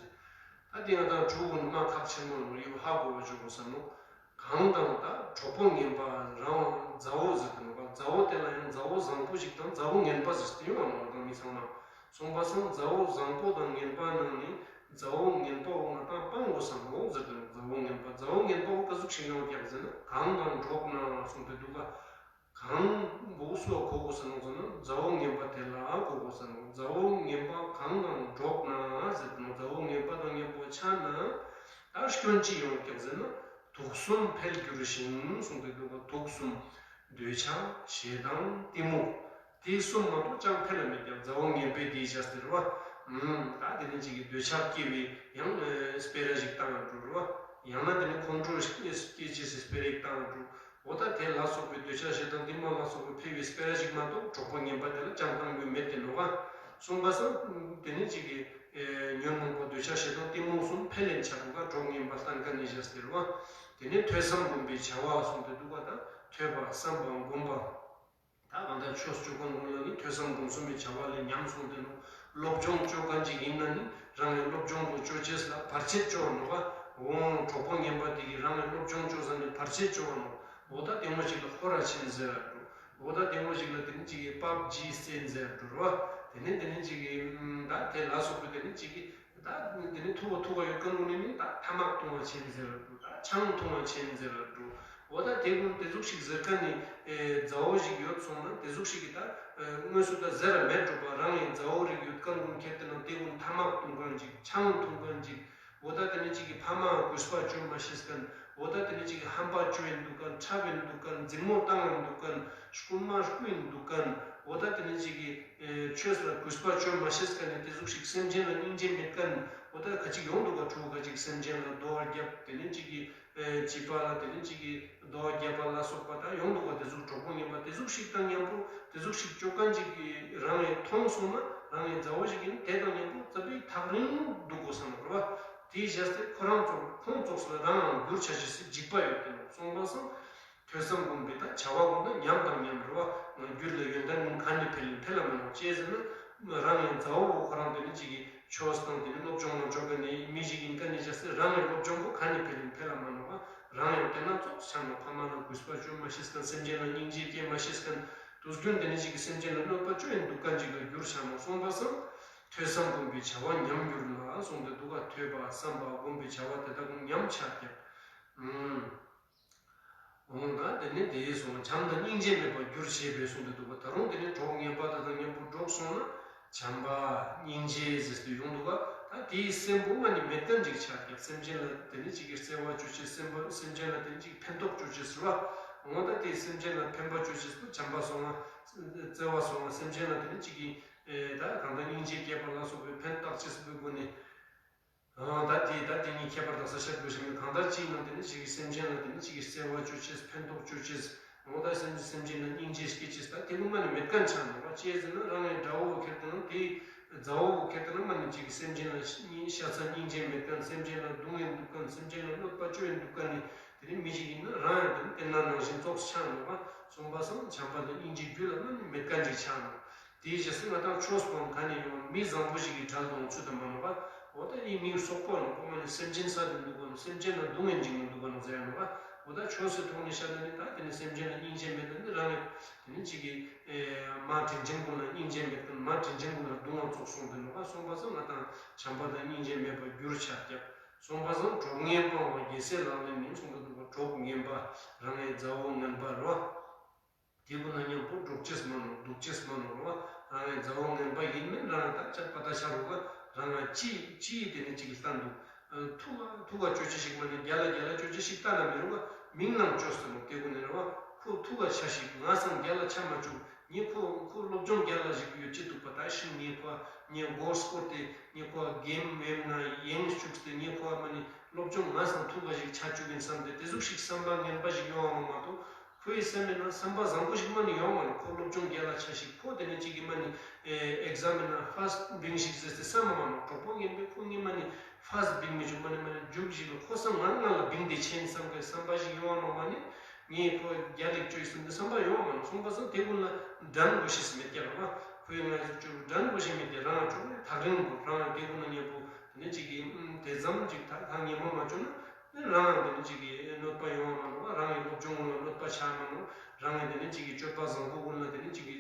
ད་དེ་ང་དང་གྲོགས་ཀུན་མ་ཁག་ཆེན་མོ་ནོ་ཡོད་ཧ་གོ་བ་བཅུག་དགོས་ས་ནོ། གང་དང་ད་གྲོགས་པོ་ངན་པ་རང་མཛའ་བོ་ཟེར་དུ་ནོ་ག་མཛའ་བོ་དེ་ལ་ཡང་མཛའ་བོ་བཟང་པོ་ཞིག་དང་མཛའ་བོ་ངན་པ་ཟེར་དུ་ཡོང་བ་ནོ་དང་མི་ཚང་མ། སོང་པ་སང་མཛའ་བོ་བཟང་པོ་དང་ངན་པ་ནང་ནས་མཛའ་བོ་ངན་པ་འོ་ང་དང་སྤང་དགོས་ས་ནོ་ཟེར་དུ་ནོ་མཛའ་བོ་ངན་པ་མཛའ་བོ་ངན་པ་འོ་ག་ཟུག་ཞིག་ཡོང་ཀྱག་ཟེར་ན་གང་དང་འགྲོགས་ན་གསུངས་ཏེ་འདུག་ག་གང་འོ་སུ་གོ་དགོས་ས་ནོ་ཟེར་ན་མཛའ་བོ་ངན་པ་དེ་ལ་གོ་དགོས་ས་ནོ་མཛའ་བོ་ངན་པ་གང་དང་འགྲོགས་ན་ཟེར་དུ་ནོ་མཛའ་བོ་ངན་པ་དང་ངན་པ་ཆ་ན་ད་སྐྱོན་ཅི་ཡོང་ཀྱག་ཟེར་ན། དུག་གསུམ་འཕེལ་འགྱུར་ཞིང་གསུངས་ཏེ་འདུག་ག་དུག་གསུམ། འདོད་ཆགས་ཞེ་སྡང་གཏི་མུག་དེ་གསུམ་མ་གཏོགས་ཅང་འཕེལ་ལ་མེད་ཀྱང་མཛའ་བོ་ངན་པས་དེའི་ཞག་ཟེར་བ། ད་དེ་ནི་གཅིག་གི་འདོད་ཆགས་སྐྱེ་བའི་ཡང་སྤེ་ར་ཞིག་བཏང་ཡང་འགྲོ་རུ་བ། ཡང་ན་དེ་ནི་ཁོང་ཁྲོ་སྐྱེ་ཅེས་སི་སྤེ་ར་ཞིག་བཏང་ཡང་འགྲོ། འོ་ད་དེ་ལ་སོགས་པའི་འདོད་ཆགས་ཞེ་སྡང་གཏི་མུག་ལ་སོགས་པའི་འཕེལ་བའི་སྤེ་ར་ཞིག་མ་གཏོགས་གྲོགས་པོ་ངན་པ་དེ་ལ་ཅང་བཏང་རྒྱུ་མེད་དེ་ནོ་བ། གསུངས་པ་སང་དེ་ནི་གཅིག་གི་ཉོན་མོངས་པ་འདོད་ཆགས་ཞེ་སྡང་གཏི་མུག་གསུམ་འཕེལ་ལེན་ཆགས་འགྲོ་ག་གྲོགས་ངན་པ་ལྟ་མཁན་ནི་ཞག་ཟེར་བ། དེ་ནས་ཐོས་བསམ་སྒོམ་པའི་བྱ་བ་གསུངས་ཏེ་འདུག་པ་དང་ཐོས་པ་བསམ་པ་སྒོམ་པ། ད་གང་ལྟར་ཆོས་སྤྱོད་མཁན་ཀུན་ལ་ནི་ཐོས་བསམ་སྒོམ་གསུམ་པའི་བྱ་བ་ལས་ཉམས་སོང་སྟེ་ནོ། སློབ་སྦྱོང་སྤྱོད་མཁན་ཅིག་ཡིན་ན་ནི་རང་གི་སློབ་སྦྱོང་དུ་སྤྱོད་ཅེས་ལ་བར་ཆད་སྤྱོད་ནོ་བ། འོང་གྲོགས་པོ་ངན་པ་དེ་གིས་རང་གི་སློབ་སྦྱོང་སྤྱོད་ས་ནས་བར་ཆད་སྤྱོད་ནོ། འོ་ད་དེ་མོ་ཞིག་ལ་ཁོ་ར་ཆེན་ཟེར་ར་འགྲོ། འོ་ད་དེ་མོ་ཞིག་ལ་དེ་ནི་ཅིག་གི་པབ་ཇི་སེན་ཟེར་ར་འགྲོ་ར་བ། དེ་ནི་དེ་ནི་ཅིག་གི་ད་དེ་ལ་སོགས་པའི་དེ་ནི་ཅིག་གི་ད་དེ་ནི་ཐུ་བ་ཐུ་བ་ཡོད་ཀ་ནོ་ནི་ནི་ད་ཐ་མག་འཐུང་བ་ཆེན་ཟེར་ར་འགྲོ། ད་ཆང་འཐུང་བ་ཆེན་ཟེར་ར་འགྲོ། འོ་ད་དེ་ཀུན་དེ་ཟུག་ཞིག་ཟེར་མཁན་ནི་ཨེ་མཛའ་བོ་ཞིག་ཡོད་སོང་ན་དེ་ཟུག་ཞིག་གི་ད་ཨེ་དངོས་སུ་ད་ཟེར་ར་མེད་འགྲོ་པ། རང་ཡི་མཛའ་བོ་རིགས་ཡོད་མཁན་ཀུན་ཁྱེར་ཏེ་ན་དེ་ཀུན་ཐ་མག་འཐུང་མཁན་ཅིག་ཆང་འཐུང་མཁན་ཅིག་འོ་ད་དེ་ནི་ཅིག་གི་ཕ་མ་གུས་པ་བཅོ་མ་ཤེས་མཁན། འོ་ད་དེ་ནི་ཅིག་གི་ཧམ་པ་བཅོ་ཡིན་འདུག་མཁན། འཁྲབ་ཡིན་འདུག་མཁན། འཛིང་མོ་བཏང་ཡིན་འདུག་མཁན། རྐུན་མ་རྐུ་ཡིན་འདུག་མཁན། འོ་ད་དེ་ནི་ཅིག་གི་ཨེ་ཆོས་ལ་གུས་པ་བཅོ་མ་ཤེས་མཁན་ནི་དེ་ཟུག་ཞིག་སེམས་ཅན་ལ་སྙིང་རྗེ་མེད་མཁན། འོ་ད་ཁ་ཅིག་ཡོང་འདུག་ག་ཕྲུ་གུ་ཁ་ཅིག་སེམས་ཅན་ལ་རྡོ་བརྒྱབ། དེ་ནི་ཅིག་གི་ཨེ་བྱིས་པ་ལ་དེ་ནི་ཅིག་གི་རྡོ་བརྒྱབ་པ་ལ་སོགས་པ་ད་ཡོང་འདུག་ག་དེ་ཟུག་གྲོགས་པོ་ངན་པ་དེ་ཟུག་ཞིག་དང་མཉམ་པོ་དེ་ཟུག་ཞིག་བཅོ་མཁན་ཅིག་གི་རང་ཡང་མཐོང་སོང་ན་རང་ཡང་མཛའ་བོ་ཞིག་ཡིན་དེ་དང་མཉམ་པོ་རྩ་བའི་ཐག་རིང་འདུག་དགོས་བསམ་རེད་བ། དེའི་རྗེས་དེ་ཁོ་རང་ཚོ་ཁོང་ཙོགས་ལ་རང་ཡང་འགྱུར་བྱ་ཞེས་སི་འཇིགས་པ་ཡོད་དེ་ནོ་གསུངས་པ་སང་། ཐོས་བསམ་སྒོམ་པའི་ད་བྱ་བ་སྒོམ་ན་ཉམས་དང་ཉམས་རེད་བ། ང་རྒྱུད་ལ་ཡོན་ཏན་ཀུན་ག་ནས་འཕེལ་ཡིན་འཕེལ་ལ་མ་ནོག་ཅེས་ཟེར་ན། རང་ཡང་མཛའ་བོ་ཁོ་རང་དེ་ནི་ཅིག་གི་ཆོས་དང་དེ་ནི་སློབ་སྦྱོང་ལ་འཇོག་ག་ནས་མི་ཞིག་ཡིན་ཀ་ནས་བྱ་སེ་རང་ཡང་སློབ་སྦྱོང་པོ་ག་ནས་འཕེལ་ཡིན་འཕེལ་ལ་མ་ནོག་བ། རང་ཡང་དེ་ན་ཙོགས་ཆགས་ནོ་ཕ་མ་ལ་གུས་པ་བཅོ་མ་ཤེས་མཁན། སེམས་ཅན་ལ་སྙིང་རྗེ་སྐྱེ་མ་ཤེས་མཁན། དུས་རྒྱུན་དེ་ནི་ཅིག་གི་སེམས་ཅན་ལ་གནོད་པ་བཅོ་ཡིན་འདུག་མཁན་ཅིག་ལ་འགྱུར་ཆགས་ནོ་གསུངས་པ་སང་། ཐོས་བསམ་སྒོམ་པའི་བྱ་བ་ཉམས་འགྱུར་ལ་གསུངས་ཏེ་འདུག་ག་ཐོས་པ་བསམ་པ་སྒོམ་པའི་བྱ་བ་དེ་དག་ཀུན་ཉམས་ཆག་རྒྱབ། ཨུམ། འོང་ད་དེ་ནི་དེའི་སོང་བྱམས་དང་སྙིང་རྗེ་མེད་པར་འགྱུར་ཞེས་པའི་གསུངས་ཏེ་འདུག་པ། ད་རུང་དེ་ནི་གྲོགས་ངན་པ་དེ་དང་མཉམ་པོ་འགྲོགས་སོང་ན་བྱམས་པ་སྙིང་རྗེ་ཟེར་ཏེ་ཡོང་འདུག་ག་ད་དེའི་སེམས་པོ་མ་ནི་མེད་མཁན་ཅིག་ཆགས་ཀྱང་སེམས་ཅན་ལ་དེ་ནི་ཅིག་གི་བརྩེ་བ་བཅོ་ཅེས། སེམས་པ་སེམས་ཅན་ལ་དེ་ནི་ཅིག་ཕན་ཐོགས་བཅོ་ཅེས་ཟེར་བ། འོང་ད་དེའི་སེམས་ཅན་ལ་ཕན་པ་བཅོ་ཅེས་པོ་བྱམས་པ་སོང་ང་བརྩེ་བ་སོང་ང་སེམས་ཅན་ལ་དེ་ནི་ཅིག་གི་ད་གང་ལྟར་སྙིང་རྗེ་སྐྱེས་པ་ལ་སོགས་པའི་ཕན་བཏགས་ཅེས་པོའི་སྒོ་ནས། ཨང་། ད་དེ་ད་དེ་གཉིས་ཁྱད་པར་དག་ས་བཤད་དགོས་ཤིང་། གང་ལྟར་ཅིག་ཡིན་ན་དེ་ནི་ཅིག་གི་སེམས་ཅན་ལ་དེ་ནི་ཅིག་གི་བརྩེ་བ་བཅོ་ཅེས། ཕན་ཐོགས་བཅོ་ཅེས། འོ་ད་སེམས་སེམས་ཅན་ལ་སྙིང་རྗེ་སྐྱེ་ཅེས། ད་དེ་ངོ་མ་ནི་མེད་མཁན་ཆགས་ནོ་བ། ཅི་ཟེར་ན་རང་ཡང་དགྲ་བོ་ཁྱེར་ཏེ་ན་དེ་མཛའ་བོ་ཁྱེར་ཏེ་ན་མ་ནི་ཅིག་གི་སེམས་ཅན་ལ་སྙིང་ཤ་ཚ་སྙིང་རྗེ་མེད་མཁན། སེམས་ཅན་ལ་རྡུང་ཡིན་འདུག་མཁན། སེམས་ཅན་ལ་གནོད་པ་བཅོ་ཡིན་འདུག་མཁན་ནི་དེ་ནི་མི་ཞིག་ཡིན་ན་རང་ཡང་དེ་ནི་དེ་ན་ནང་བཞིན་ཙོགས་ཆགས་ནོ་བ། གསུངས་པ་སང་བྱམས་པ་དང་སྙིང་རྗེ་རྒྱུད་ལ་མ་ནི་མེད་མཁན་ཅིག་ཆགས་ནོ། དེའི་རྗེས་སུ་ང་དང་ཆོས་སྤོང་ག་ནས་ཡོང་མི་བཟང་པོ་ཞིག་གི་གྲལ་དུ་ཚུད་དུ་མ་ནོར་བ། འོ་ད་ཡིན་མི་སོག་པོ་ནོ་ཁོ་མ་ནི་སེམས་ཅན་ས་དེ་འདུག་ག་ནོ། སེམས་ཅན་ལ་སྡུག་བསྔལ་འཇིགས་མི་འདུག་ག་ནོ་ཟེར་ཡ་ནོ་བ། འོ་ད་ཆོས་སི་ཐོག་ནས་བཤད་ན་ནི་ད་དེ་ནི་སེམས་ཅན་ལ་སྙིང་རྗེ་མེད་ན་ནི་རང་གི་དེ་ནི་གཅིག་གི་མ་དྲིན་ཅན་ཀུན་ལ་སྙིང་རྗེ་མེད་མཁན། མ་དྲིན་ཅན་ཀུན་ལ་སྡུག་བསྔལ་ཙོགས་གསུངས་ཏེ་ནོ་བ། གསུངས་པ་སང་ང་དང་བྱམས་པ་དང་སྙིང་རྗེ་མེད་པར་འགྱུར་ཆགས་རྒྱབ། གསུངས་པ་སང་གྲོགས་ངན་སྤང་བ་རྒྱལ་སྲས་ལག་ལེན་ཡིན་གསུངས་ཏེ་འདུག་ག་གྲོགས་ངན་པ་རང་གི་མཛའ་བོ་ངན་པ་རོ། དེ་ཀུན་ལ་མཉམ་པོ་འགྲོགས་ཅེས་མ་ནོར། འདུག་ཅེས་མ་ནོར་བ། རང་ཡང་མཛའ་བོ་ངན་པ་ཡིན་མིན་རང་ཡང་ད་ཆ་པ་ད་ཆ་རུ་བ། རང་ཡང་ཅི་ཅི་དེ་ནི་ཅིག་ལྟ་འདུག་ཐུག་ཐུག་ག་ཅོ་ཅི་ཞིག་མ་ནི་རྒྱ་ལ་རྒྱ་ལ་ཅོ་ཅི་ཞིག་ལྟ་ན་མི་རུང་བ། མིང་ནང་ཅོ་ཟེར་ནོ་དེ་ཀུན་ནི་རུང་བ། ཁོ་ཐུག་ག་ཆ་ཞིག་ང་སང་རྒྱ་ལ་ཆ་མ་བཅུག་ངས་ཁོ་ཁོ་སློབ་སྦྱོང་རྒྱ་ལ་ཞིག་ཡོད་ཅི་འདུག་པ། ད་ཤིང་ངས་ཁོ་ངས་མགོ་སྐོར་ཏེ་ངས་ཁོ་གེམ་ཝེམ་ན་ཡེངས་བཅུག་སྟེ་ངས་ཁོ་མ་ནི་སློབ་སྦྱོང་ང་སང་ཐུག་ག་ཞིག་ཆ་བཅུག་ཡིན་བསམ་སྟེ་དེ་ཟུག་ཞིག་བསམ་པ་ངན་པ་ཞིག་ཡོང་བ་མ་གཏོགས། ཁོའི་སེམས་ནང་བསམ་པ་བཟང་པོ་ཞིག་མ་ནི་ཡོང་མ་ནོ། ཁོ་སློབ་སྦྱོང་རྒྱ་ལ་ཆ་ཞིག་ཁོ་དེ་ནས་ཅིག་གི་མ་ནི་ཨེ་ཨེག་ཛམ་ནང་ཕར་སི་ཊི་བིང་ཞིག་ཟེར་ཏེ་བསམ་མ་མ་ནོ། གྲོགས་པོ་ངན་པས་ཁོ་ངས་མ་ནི་ཕར་སི་ཊི་བིང་མི་བཅུག་མ་ནི་མ་ནི་རྒྱུགས་ཞིག་ལ་ཁོ་སང་ང་ང་ལ་བིང་སྟེ་ཆེན་བསམ་གི་བསམ་པ་ཞིག་ཡོང་བ་ནོ་མ་ནི། ངས་ཁོ་རྒྱ་ལེགས་བཅོས་ཟིན་ཏེ་བསམ་པ་ཡོང་བ་མ་ནོ། གསུངས་པ་སང་དེ་ཀུན་ལ་འགྲན་དགོས་ཤེས་མེད་ཀྱག་ར་བ། ཁོས་ང་ཚོ་བཅོས་འགྲན་དགོས་ཤེས་མེད་དེ་རང་བཅོས་ཐག་རིང་པོ་རང་དེ་ཀུན་ལ་ངས་པོ་དེ་ནས་ཅིག་གི་དེ་ཙམ་ཅིག་ཐག་ཐག་ཉེ་མོ་མ་བཅོས་ན། ནི་རང་དེ་ནི་ཅིག་གི་གནོད་པ་ཡོང་བ་མ་ནོ་བ། རང་གི་སློབ་སྦྱོང་ཀུན་ལ་གནོད་པ་ཆགས་མ་ནོ། རང་གི་དེ་ནི་ཅིག་གི་སྤྱོད་པ་བཟང་པོ་ཀུན་ལ་དེ་ནི་ཅིག་གི་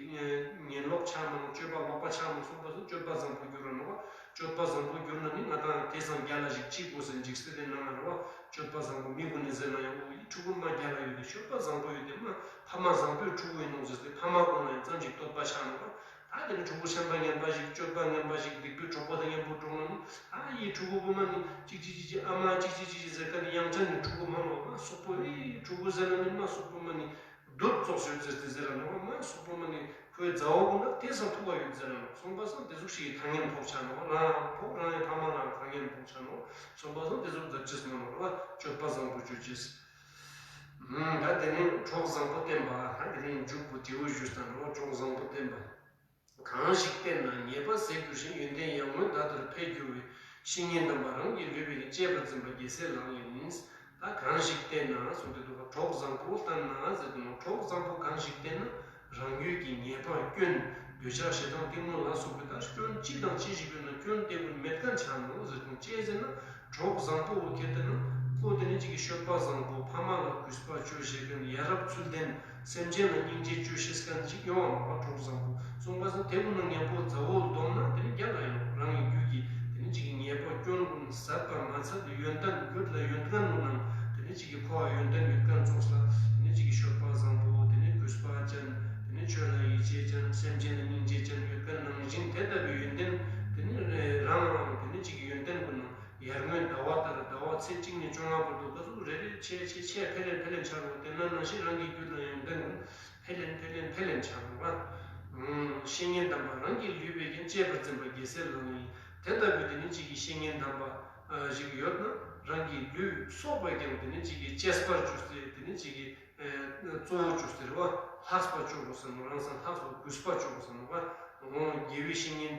ཉེན་ལོག་ཆགས་མ་ནོ། སྤྱོད་པ་ལོག་པ་ཆགས་མ་སོང་པ་སོང་སྤྱོད་པ་བཟང་པོ་འགྱུར་ར་ནོ་བ། སྤྱོད་པ་བཟང་པོ་འགྱུར་ན་ནི་ང་དང་དེ་སང་རྒྱ་ལ་ཞིག་ཅིག་དགོས་ཟེར་འཇིགས་སྲིད་དེ་ནང་ལ་རོ་བ། སྤྱོད་པ་བཟང་པོ་མི་ཀུན་ནི་ཟེར་ན་ཡང་འོ་ཡི་ཕྲུ་གུ་མ་རྒྱ་ལ་ཡོད་དེ་སྤྱོད་པ་བཟང་པོ་ཡོད་དེ་མ་ཕ་མ་བཟང་པོའི་ཕྲུ་གུ་ཡིན་ནོ་ཟེར་ཏེ་ཕ་མ་ཀུན་ལ་ཡང་ཙམ་ཅིག་བསྟོད་པ་ཆགས་ནོ་བ། ད་དེ་ནི་ཕྲུ་གུ་སེམས་པ་ངན་པ་ཞིག་སྤྱོད་པ་ངན་པ་ཞིག་སྡིག་པའི་གྲོགས་པོ་དང་མཉམ་པོ་འགྲོགས་ན་ནི་ཨ་ཡི་ཕྲུ་གུ་བུ་མ་ནི་ཅིག་ཅིག་ཅིག་ཅིག་ཨ་མ་ཅིག་ཅིག་ཅིག་ཅིག་ཟེར་ཁ་ནི་ཡང་ཅན་ནི་ཕྲུ་གུ་མ་ནོ་མ་སོག་པོ་ཡི་ཕྲུ་གུ་ཟེར་ན་ནི་མ་སོག་པོ་མ་ནི་རྡོབ་ཙོགས་ཡོད་ཟེར་ཏེ་ཟེར་ར་ནོ་མ་སོག་པོ་མ་ནི་ཁོའི་མཛའ་བོ་ཀུན་ལ་དེ་སང་ཐུག་པ་ཡོད་ཟེར་ར་ནོ་སོང་པ་སང་དེ་ཟུག་ཞིག་ཐ་སྙད་ཕོག་ཆ་ནོ་རང་ཕོག་རང་ཡི་ཕ་མ་ལ་ཐ་སྙད་ཕོག་ཆ་ནོ་སོང་པ་སང་དེ་ཟུག་ཟེར་ཅེས་མ་ནོ་ར་སྤྱོད་པ་བཟང་པོ་སྤྱོད་ཅེས། ད་དེ་ནས་གྲོགས་བཟང་པོ་བསྟེན་པ། ད་དེ་ནས་མཇུག་པོ་དེའུ་ཞུས་དང་འགྲོ་གྲོགས་བཟང་པོ་བསྟེན་པ། གང་ཞིག་བསྟེན་ན་ཉེས་པ་ཟད་འགྱུར་ཞིང་། ཡོན་ཏན་ཡར་ངོའི་ཟླ་ལྟར་འཕེལ་འགྱུར་བའི། བཤེས་གཉེན་དམ་པ་རང་གི་ལུས་པའི་གནས། གཅེས་པར་འཛིན་པ་རྒྱལ་སྲས་ལག་ལེན་ཡིན། ད་གང་ཞིག་བསྟེན་ན་གསུངས་ཏེ་འདུག་ག་གྲོགས་བཟང་པོ་བསྟེན་ན་ཟེར་དུས་ནོ། གྲོགས་བཟང་པོ་གང་ཞིག་བསྟེན་ན་རང་རྒྱུད་ཀྱི་ཉེས་པ་སྐྱོན། འདོད་ཆགས་ཞེ་སྡང་གཏི་མུག་ལ་སོགས་པའི་ད་སྐྱོན་ཅི་དང་ཅི་ཞིག་ཡོད་ན་སྐྱོན་དེ་ཀུན་མེད་མཁན་ཆགས་ནོ་ཟེར་དུས་ཅི་ཟེར་ན། གྲོགས་བཟང་པོ་བོ་ཁྱེར་ཏེ་ན་ཁོ་དེ་ནི་ཅིག་གི་སྤྱོད་པ་བཟང་པོ་ཕ་མ་ལ་གུས་པ་བཅོ་ཤེས་མཁན་ཡ་རབས་ཚུལ་ལྡན་སེམས་ཅན་ལ་སྙིང་རྗེ་བཅོ་ཤེས་མཁན་ཅིག་ཡོང་བ་མ་གྲོགས་བཟང་པོ་གསུངས་པ་སང་དེ་ཀུན་ནང་མཉམ་པོ་མཛའ་བོ་བསྡོམས་ན་དེ་ནི་རྒྱ་ལ་ཡོང་རང་གི་རྒྱུད་ཀྱི་དེ་ནི་ཅིག་གི་ཉེས་པ་སྐྱོན་ཀུན་ཟད་པ་མ་ཚད་ཡོན་ཏན་རྒྱུད་ལ་ཡོན་ཏན་ཀུན་ནང་དེ་ ནི་གཅིག་གི་འཁོར་བ་ཡོན་ཏན་ཡོད་མཁན་ཙོགས་ལ་དེ་ནི་གཅིག་གི་སྤྱོད་པ་བཟང་པོ། དེ་ནི་གུས་པ་ཅན། དེ་ནི་ཆོས་ལ་ཡིད་ཆེས་ཅན། སེམས་ཅན་ལ་སྙིང་རྗེ་ཅན་ཡོད་མཁན་ནང་བཞིན་དེ་ལྟ་བུའི་ཡོན་ཏན་དེ་ནི་རང་རང་དེ་ནི་གཅིག་གི་ཡོན་ཏན་ཀུན་ནང་ཡར་ངོའི་ཟླ་བ་ལྟར་ཟླ་བ་ཚེས་གཅིག་ནས་བཅོ་ལྔ་བར་དུ་ག་ཟུག་རེ་རེ་ཆེ་ཆེ་ཆེ་འཕེལ་ལེན་འཕེལ་ལེན་འཆར་བ་དེ་ན་ནང་བཞིན་རང་གི་རྒྱུད་ལ་ཡོན་ཏན་ཀུན་འཕེལ་ལེན་འཕེལ་ལེན་འཕེལ་ལེན་འཆར་བ། བཤེས་གཉེན་དམ་པ་རང་གི་ལུས་པས་ཀྱང་གཅེས་པར་འཛིན་པ་རྒྱལ་སྲས་ལག་ལེན་ཡིན། དེ་ལྟ་བུའི་དེ་ནི་གཅིག་གི་བཤེས་གཉེན་དམ་པ་ཞིག་ཡོད་ན་རང་གི་ལུས་སྲོག་པས་ཀྱང་དེ་ནི་གཅིག་གི་གཅེས་པར་གྱུར་ཏེ་དེ་ནི་གཅིག་གི་གཙོ་བོ་གྱུར་ཏེ་རེད་བ། ལྷགས་པ་ཅོ་དགོས་ཟེར་ནོ། རང་སང་ལྷགས་པ་གུས་པ་ཅོ་དགོས་ཟེར་ནོ་བ། འོང་དགེ་བའི་བཤེས་གཉེན་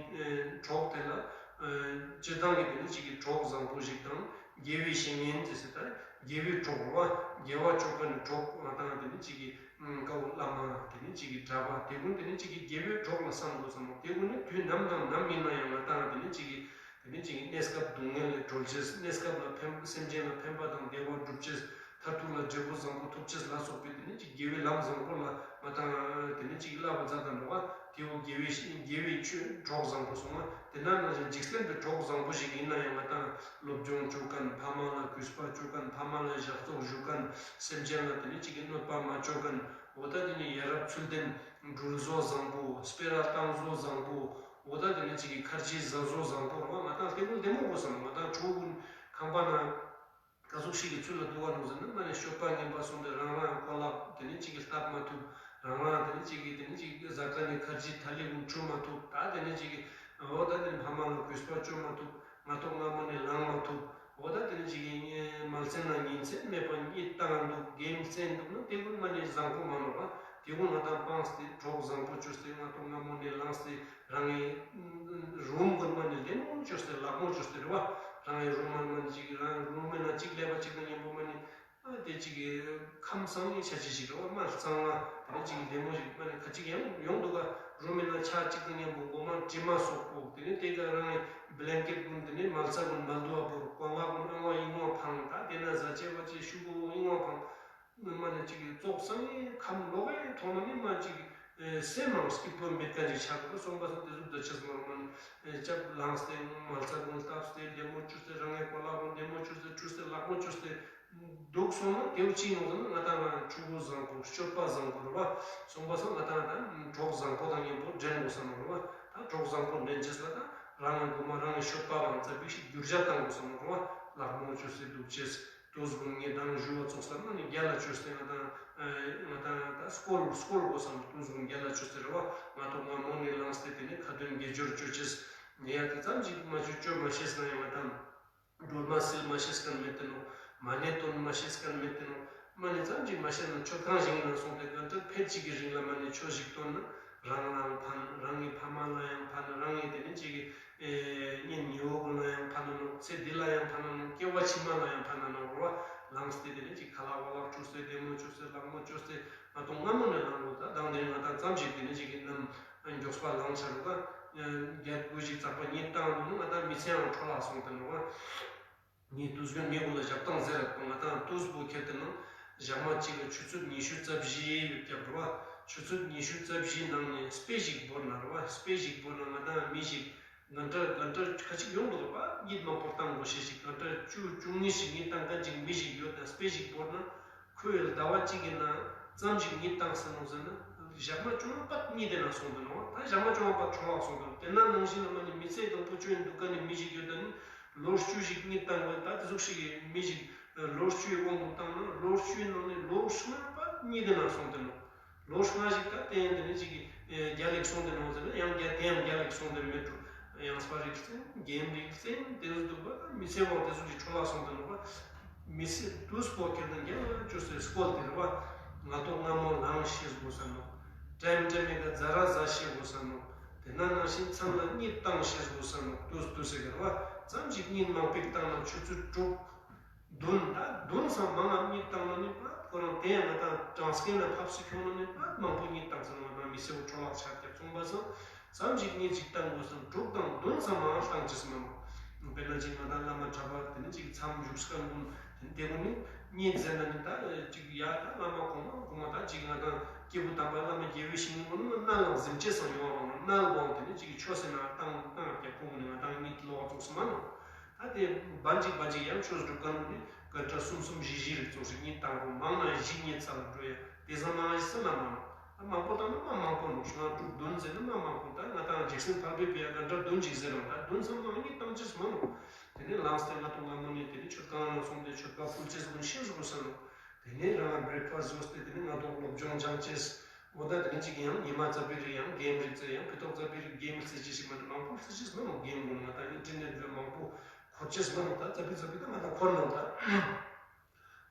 གྲོགས་དེ་ལ་སྤྱིར་བཏང་གི་དེ་ནི་གཅིག་གི་གྲོགས་བཟང་པོ་ཞིག་དང་དགེ་བའི་བཤེས་གཉེན་ཟེར་ཟེར་ད་དགེ་བའི་གྲོགས་རེད་བ། དགེ་བ་ཅོ་མཁན་ནི་གྲོགས་ང་དང་དེ་ནི་གཅིག་གི་དཀའ་བོ་བླ་མ་དེ་ནི་གཅིག་གི་གྲྭ་པ་དེ་ཀུན་དེ་ནི་གཅིག་གི་དགེ་བའི་གྲོགས་ལ་བསམ་དགོས་ཟེར་ནོ། དེ་ཀུན་ནི་དུས་ནམ་དང་ནམ་ཡིན་ན་ཡང་ང་དང་དེ་ནི་གཅིག་གི་དེ་ནས་ཅིག་གནས་སྐབས་སྡུག་བསྔལ་ལས་གྲོལ་ཅེས། གནས་སྐབས་ལ་ཕན་སེམས་ཅན་ལ་ཕན་པ་དང་བདེ་བ་སྒྲུབ་ཅེས། མཐར་ཐུག་ལ་འབྲས་བུ་བཟང་པོ་ཐོབ་ཅེས་ལ་སོགས་པའི་དེ་ནས་ཅིག་དགེ་བའི་ལམ་བཟང་པོ་ལ་ང་དང་དེ་ནས་ཅིག་བསླབ་པ་མཛད་དང་འགྲོ་བ། དེ་བོ་དགེ་བའི་དགེ་བའི་ཆོས་གྲོགས་བཟང་པོ་སོང་བ། དེ་ན་ནང་བཞིན་འཇིག་རྟེན་པའི་གྲོགས་བཟང་པོ་ཞིག་ཡིན་ན་ཡང་ང་དང་སློབ་སྦྱོང་བཅོ་མཁན། ཕ་མ་ལ་གུས་པ་བཅོ་མཁན། ཕ་མ་ལ་ཞབས་ཏོག་ཞུ་མཁན། སེམས་ཅན་ལ་དེ་ནས་ཅིག་གི་གནོད་པ་མ་བཅོ་མཁན། འོ་ད་དེ་ནས་ཡ་རབས་ཚུལ་ལྡན་འགྲུལ་བཟོ་བཟང་པོ། སྤེ་ར་བཏང་བཟོ་བཟང་པོ། འོ་ད་དེ་ནས་ཅིག་གི་ཁར་ཇི་ཟ་བཟོ་བཟང་པོ་རེད་བ། ང་དང་དེ་ཀུན་བདེ་མོ་དགོས་བསམ། ང་དང་ཕྲུ་གུ་ཁང་པ་ན་ག་ཟུག་ཞིག་གི་ཚུལ་ལ་འདུག་ག་ནོ་ཟེར་ན་མ་ནས་སྤྱོད་པ་ངན་པ་སོང་སྟེ་རང་རང་གོ་ལག་དེ་ནས་ཅིག་གི་སྟབས་མ་ཐུབ། རང་རང་དེ་ནས་ཅིག་གི་དེ་ནས་ཅིག་གི་ཟ་ཁ་ནས་ཁར་ཇི་ཐ་ལི་ཀུན་འཁྲུ་མ་ཐུབ། ད་དེ་ནས་ཅིག་གི་འོ་ད་དེ་ནས་ཕ་མ་ལ་གུས་པ་བཅོ་མ་ཐུབ། ང་ཐོག་སྔ་མོ་ནས་ལངས་མ་ཐུབ། འོ་ད་དེ་ནས་ཅིག་གི་མལ་ཚེ་ན་ཉིན་མཚན་མེད་པ་གཉིད་བཏང་འདུག་གེམ་རྩེན་འདུག་ན་དེ་ཀུན་མ་ནས་བཟང་པོ་མ་ནོར་བ། དེ་ཀུན་ང་དང་སྤངས་ཏེ་གྲོགས་བཟང་པོ་བཅོས་ཏེ་ང་ཐོག་སྔ་མོ་ནས་ལངས་ཏེ། རང་གི་རུམ་ཀུན་མ་ནི་ལེགས་མོ་བཅོས་ཏེ་ལག་མོ་བཅོས་ཏེ་རེད་བ། རང་གི་རུམ་མ་མ་ནི་ཅིག་རང་རུམ་མེད་ན་གཅིག་ལས་པ་གཅིག་དང་མཉམ་པོ་མ་ནི་ཨ་དེ་གཅིག་གི་ཁམས་སངས་ནི་ཆ་ཅི་ཞིག་རེད་བ། མ་གཙང་མ་དེ་ནི་གཅིག་གི་ལེགས་མོ་ཞིག་མ་ནི་ཁ་ཅིག་ཡང་ཡོང་འདུག་ག་རུམ་མེད་ན་ཆ་གཅིག་དང་མཉམ་པོ་མགོ་མ་དྲི་མ་སོགས་པོ། དེ་ནི་དེ་ག་རང་གི་བླེན་ཀེད་ཀུན་དེ་ནི་མལ་ས་ཀུན་མལ་དུ་བ་བོར། ཀོང་བ་ཀུན་ཨང་བ་ཡིན་ནོ་འཕང་། ད་དེ་ན་ཟ་ཆས་བ་ཆས་ཤུ་གུ་ཡིན་ནོ་འཕང་། མ་ནི་ཅིག་གི་ཙོག་སང་ངའི་ཁམས་ལོག་གི་ཐོག་ན་ནི་མ་ཅིག་སེམས་ནང་སྐྱིད་པོ་མེད་མཁན་ཅིག་ཆགས་འདུག་སོང་པ་སང་དེ་ཟུག་འདོད་ཆེས་མ་རུང་མ་ནི་སྐྱབས་ལངས་ཏེ་མལ་ས་ཀུན་བཏབ་སྟེ་བདེ་མོ་བཅོས་ཏེ་རང་གི་གོ་ལག་ཀུན་བདེ་མོ་བཅོས་ཏེ་བཅོས་ཏེ་ལག་མོ་བཅོས་ཏེ་འདུག་སོང་ན་དེ་བོ་ཅི་ཡོང་ཟེར་ན་ང་དང་ང་ཕྲུ་གུ་བཟང་པོ་སྤྱོད་པ་བཟང་པོ་རེད་བ། སོང་པ་སང་ང་དང་ད་གྲོགས་བཟང་པོ་དང་མཉམ་པོ་འགྲན་དགོས་ས་མ་རེད་བ། ད་གྲོགས་བཟང་པོ་འགྲན་ཅེས་ལ་ད་རང་གི་མགོ་མ་རང་གི་སྤྱོད་པ་རང་ཙམ་པའི་ཞིག་བསྒྱུར་བྱ་བཏང་དགོས་ས་མ་རེད་བ། ལག་མོ་བཅོས་ཏེ་འདུག་ཅེས། དུས་ཀུན་ངས་དང་ཞུ་བ་ཙོགས་ལ་ནི་རྒྱ་ལ་བཅོས་ཏེ་ང་དང་ང་དང་ད་སྐོར་སྐོར་དགོས་སམ། དུས་ཀུན་རྒྱ་ལ་བཅོས་ཏེ་རེད་བ། ང་ཐོག་སྔ་མོ་ནས་ལངས་ཏེ་དེ་ནས་ཁ་འདོན་དགེ་སྦྱོར་བཅོ་ཅེས། ངས་ཡ་དེ་ཙམ་ཞིག་མ་བཅོས་བཅོ་མ་ཤེས་ན་ཡང་ང་དང་སྒྲོལ་མ་སིལ་མ་ཤེས་མཁན་མེད་དེ་ནོ། མ་ཎི་འདོན་མ་ཤེས་མཁན་མེད་དེ་ནོ། མ་ཎི་ཙམ་ཞིག་མ་ཤེས་ན་མཆོད་ཁང་ཞིག་ནང་སོང་སྟེ་གང་ལྟར་ཕལ་གཅིག་གི་རིང་ལ་མ་ཎི་ཆོས་ཞིག་འདོན་ན་རང་ལའང་ཕན། རང་གི་ཕ་མ་ལ་ཡང་ཕན། རང་གི་དེ་ནས་ཅིག་གི་ཨེ་གཉེན་ཉེ་བོ་ཀུན་ལ་ཡང་ཕན་ནོ། ཚེ་འདི་ལ་ཡང་ཕན་ནོ། སྐྱེ་བ་ཕྱི་མ་ལ་ཡང་ཕན་ནོ་རེད་བ། ལངས་ཏེ་དེ་ནས་ཅིག་ཁ་ལག་བ་ལག་བཅོས་ཏེ་བདེ་མོ་བཅོས་ཏེ་ལག་མོ་བཅོས་ཏེ་ང་ཐོག་སྔ་མོ་ནས་ལངས་དགོས། ད་དང་དེ་རིང་ང་དང་ཙམ་ཞིག་དེ་ནས་ཅིག་གི་ནམ་མགྱོགས་པ་ལངས་ཆ་རུ་ག་རྒྱ་དགུ་ཞིག་ཙག་པ་གཉིད་བཏང་འདུག་ན་ང་དང་མི་ཚེ་ཡང་འཕྲོ་བརླག་སོང་སྟེ་ནོ་བ། ངས་དུས་རྒྱུན་ངའི་སྐོར་ལ་ཞབས་སྟངས་ཟེར་ར་ང་དང་དུས་པོ་ཁྱེར་ཏེ་ནང་ཞག་མ་གཅིག་ལ་ཆུ་ཚོད་ཉི་ཤུ་རྩ་བཞི་ཡོད་ཀྱག་རེད་བ། ཆུ་ཚོད་ཉི་ཤུ་རྩ་བཞིའི་ནང་ནས་དཔེ་ཞིག་བོར་ན་རེད་བ། དཔེ་ཞིག་བོར་ན་ང་དང་མི་ཞིག་གང་འདྲ་གང་འདྲ་ཁ་ཅིག་ཡོང་འདུག་ག་པ་གཉིད་མང་པོ་བཏང་དགོས་ཤེས་ཞིག་གང་འདྲ་བཅུ་བཅུ་གཉིས་ཤིག་གཉིད་བཏང་མཁན་ཅིག་མི་ཞིག་ཡོད་དང་། དཔེ་ཞིག་བོར་ན་ཁོས་ཟླ་བ་གཅིག་གི་ནང་ཙམ་ཞིག་གཉིད་བཏང་ཟེར་ནོ་ཟེར་ན་ཞག་མ་བཅོ་ལྔ་པ་གཉིད་དེ་ན་སོང་འདུག་ནོ། ད་ཞག་མ་བཅོ་ལྔ་པ་འཕྲོ་བརླག་སོང་འདུག་དེ་ན་ནང་བཞིན་ལ་མ་ནི་མི་ཚེ་གང་པོ་བཅོས་འདུག་ག་ནི་མི་ཞིག་ཡོད་དང་ནི། ལོ་བཅུ་ཞིག་གཉིད་བཏང་བ་ད་དེ་ཟུག་ཞིག་གི་མི་ཞིག་ལོ་བཅུའི་དབང་དུ་བཏང་ན་ལོ་བཅུའི་ནང་ནས་ལོ་ལྔ་པ་གཉིད་དེ་ན་སོང་སྟེ་ནོ། ལོ་ལྔ་ཞིག་ད་བསྟན་དེ་ནས་ཅིག་གི་རྒྱ་ལེགས་སོང་སྟེ་ནོ་ཟེར་ན་ཡང་རྒྱ་དེ་ཡང་རྒྱ་ལེགས་སོང་སྟེ་མེད་འགྲོ། ཡང་སྤ་རིག་བཙན་རྒྱན་རིག་བཙན་དེ་ཚོ་འདུག་པ་ད་མི་ཚེ་བ་དེ་ཚོ་གི་འཕྲོ་བརླག་སོང་སྟེ་ནོ་བ། མི་ཚེ་དུས་པོ་ཁྱེར་ན་རྒྱ་ལ་བཅོས་སའི་སྐོར་དེ་རེད་བ། ང་ཐོག་སྔ་མོ་ལངས་ཤེས་དགོས་ས་ནོ། ཀྲེམ་ཀྲེམ་མེ་ག་ཛ་ར་ཛ་ཤེས་དགོས་ས་ནོ། དེ་ན་ནང་བཞིན་མཚམས་ལ་གཉིད་བཏང་ཤེས་དགོས་ས་ནོ། དུས་དུས་སེ་ག་རེད་བ། ཙམ་ཞིག་གཉིད་མང་པོ་བཏང་ན་ཆུ་ཚོད་དྲུག་བདུན་ད་བདུན་ཙམ་མང་ང་གཉིད་བཏང་ན་ནི་པ་ཁོ་རང་དེ་ཡང་ང་དང་གྲངས་ཀའི་ནང་ཕབ་སུ་ཁྱོང་ན་ནི་པ་མང་པོ་གཉིད་བཏང་ཟེར་ན་ང་དང་མི་ཚེ་བོ་འཕྲོ་བརླག་ཆགས་ཀྱང་མཚུངས་པ་སང་ཙམ་ཞིག་གཉིད་ཅིག་བཏང་དགོས་སམ་དྲུག་དང་བདུན་ཙམ་མང་བཏང་ཅི་སྨོ། དཔེར་ན་ཅིག་ང་དང་བླ་མ་གྲྭ་པ་དེ་ནི་ཅིག་མཚམས་བཞུགས་སྐབས་འདུན་དེ་ནི་དེ་ཀུན་ནི་གཉིད་ཟེར་ན་ནི་ད་ཅིག་ཡ་ད་བླ་མ་གོང་མ་གོང་མ་ད་ཅིག་ང་དང་སྐྱེས་བུ་དམ་པ་བླ་མ་དགེ་བའི་ཞིང་ངོ་ནི་མ་མནལ་ལ་གཟིམ་ཅེས་སང་ཡོང་བ་མ་མནལ་བོང་དེ་ནི་ཅིག་ཆོས་ཟེར་ན་བཏང་བཏང་ཀྱང་ཁོང་ནི་ང་དང་གཉིད་ལོག་ཙོགས་སུ་མ་ནོ། ད་ ད་དེ་བ་གཅིག་བ་གཅིག་ཡང་ཆོས་སྒྲུབ་ག་ནོ་ནི་ག་འདྲ་གསུམ་གསུམ་བཞི་བཞི་རིགས་ཙོགས་ཤིག་གཉིས་བཏང་རུང་མང་ན་བཞི་གཉིས་ཚར་འགྲོ་ཡ། དེ་ཙམ་མང་ཡི་སེ་ལ་མང་ནོ། ཨ་མང་པོ་བཏང་ན་མ་མང་པོ་ནོ། ཤོ་ང་དྲུག་བདུན་ཟེར་ན་མ་མང་པོ། ད་ང་དང་འཇིགས་སེམས་ཕལ་པའི་བེ་ཡ་ག་འདྲ་བདུན་ཅིག་ཟེར་རུང་ད་བདུན་ཙམ་མང་གཉིས་བཏང་ཅེས་མ་ནོ། དེ་ནས་ལངས་ཏེ་ང་དང་ང་མོ་ནི་དེ་ནས་མཆོད་ཁང་ནང་སོང་སྟེ་མཆོད་པ་ཕུལ་ཅེས་ཀུན་ཤེས་དགོས་ས་ནོ། དེ་ནས་རང་བྷི་རེག་ཕ་སི་ཊི་ཟོས་ཏེ་དེ་ནས་ང་དང་སློབ་སྦྱོང་སྦྱང་ཅེས། འོ་ད་དེ་ནས་ཅིག་ཡང་ཉི་མ་རྩ་བའི་རིགས་ཡང་གེམ་རིགས་ཙེ་ཡང་ཕི་ཏོག་རྩ་བའི་རིགས་གེམ་རྩེ་ཅེས་ཤིག་མ་ནི་མང་པོ་རྩེ་ཅེས་མ་ནོ། གེམ་ཀུན་ང་དང་ཨིན་ཊར་ནེཊ་ལ་མང་པོ་འཁོར་ཅེས་མ་ནོ། ད་རྩ་བའི་རྩ་བའི་ད་ང་དང་འཁོར་ནོ་ད།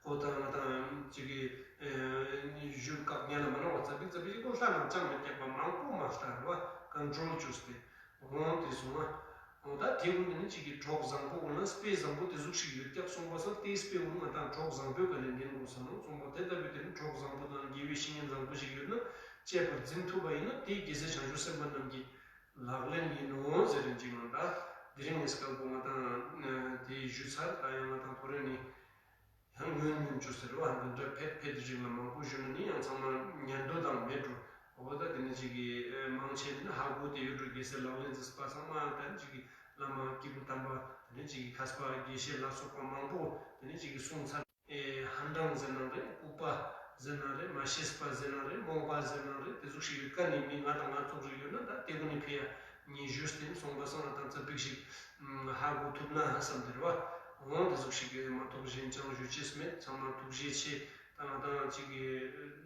ཁོ་དང་ང་དང་ཅིག་གི་ཨེ་བཞུགས་སྐབས་ཉལ་ལ་མ་ནོ་བ་རྩ་བའི་རྩ་བའི་ཅིག་ཁོ་ལྷ་རྣམས་ཅང་མི་སྐྱེག་པ་མང་པོ་མ་ལྟར་བ་ཀོན་ཊོལ་བཅོས་ཏེ། འོང་དེ་སོང་ང་། འོ་ད་དེ་ཀུན་དེ་ནི་གཅིག་གི་གྲོགས་བཟང་པོ་ཀུན་ལ་དཔེ་བཟང་པོ་དེ་ཟུག་ཞིག་ཡོད་ཀྱག་གསུངས་པ་སང་དེའི་དཔེ་ཀུན་ང་དང་གྲོགས་བཟང་པོའི་ག་ནས་ལེན་དགོས་ས་ནོ་གསུངས་པ་དེ་ལྟ་བུའི་དེ་ནི་གྲོགས་བཟང་པོ་དང་དགེ་བའི་བཤེས་གཉེན་བཟང་པོ་ཞིག་ཡོད་ན་གཅེས་པར་འཛིན་ཐུབ་པ་ཡིན་ན་དེ་རྒྱལ་སྲས་བྱང་ཆུབ་སེམས་དཔའ་རྣམས་ཀྱི་ལག་ལེན་ཡིན་ནོ་ཟེར་རིན་ཅིག་ང་ད་དེ་རིང་ངས་སྐལ་པོ་ང་དང་དེ་ཞུ་ཚར། ད་ཡང་ང་དང་ཐོ་རེ་ནི། ཡང་ཉུང་ཉུང་བཅུ་ཟེར་བ་འདི་འདྲ་ཕེད་ཕེད་རིགས་ལ་མང་པོ་ཞུ་ན་ནི་ཡང་ཚང་མ་ཉན་འདོད་དང་མེད་འགྲོ། འོ་ད་དེ་ནི་ཅིག་གི་མང་ཆེ་དེ་ནི་ཧ་གོ་དེ་ཡོད་འགྲོ། རྒྱལ་སྲས་ལག་ལེན་ཟེར་བ་ཚང་མ་ད་ནི་ཅིག་གི་བླ་མ་སྐྱེས་བུ་དམ་པ་དེ་ནི་ཅིག་གི་མཁས་པ་དགེ་བཤེས་ལ་སོགས་པ་མང་པོ་དེ་ནི་ཅིག་གི་གསུངས་ཚར། ཨེ་ཧན་ཀྲང་ཟེར་ན་རེད། ལྐུགས་པ་ཟེར་ན་རེད། མ་ཤེས་པ་ཟེར་ན་རེད། རྨོངས་པ་ཟེར་ན་རེད། དེ་ཟུག་ཞིག་ཡོད་ཀ་ནི་མི་ང་དང་ང་ཙོགས་རིགས་ཡོད་ན་ད་དེ་ཀུན་ནི་ཕི་ཡ་ཉིན་ཞུས་ཏེ་སོང་པ་སང་ང་དང་ཙ་པིག་ཞིག་ཧ་གོ་ཐུབ་ན་བསམ་དེ་རེད་བ། འོང་དེ་ཟུག་ཞིག་གི་མ་གཏོགས་གཞན་ཅང་ཞུ་ཅེས་མེད། ཚང་མ་ཐུགས་རྗེ་ཆེ། ད་ང་དང་ཅིག་གི་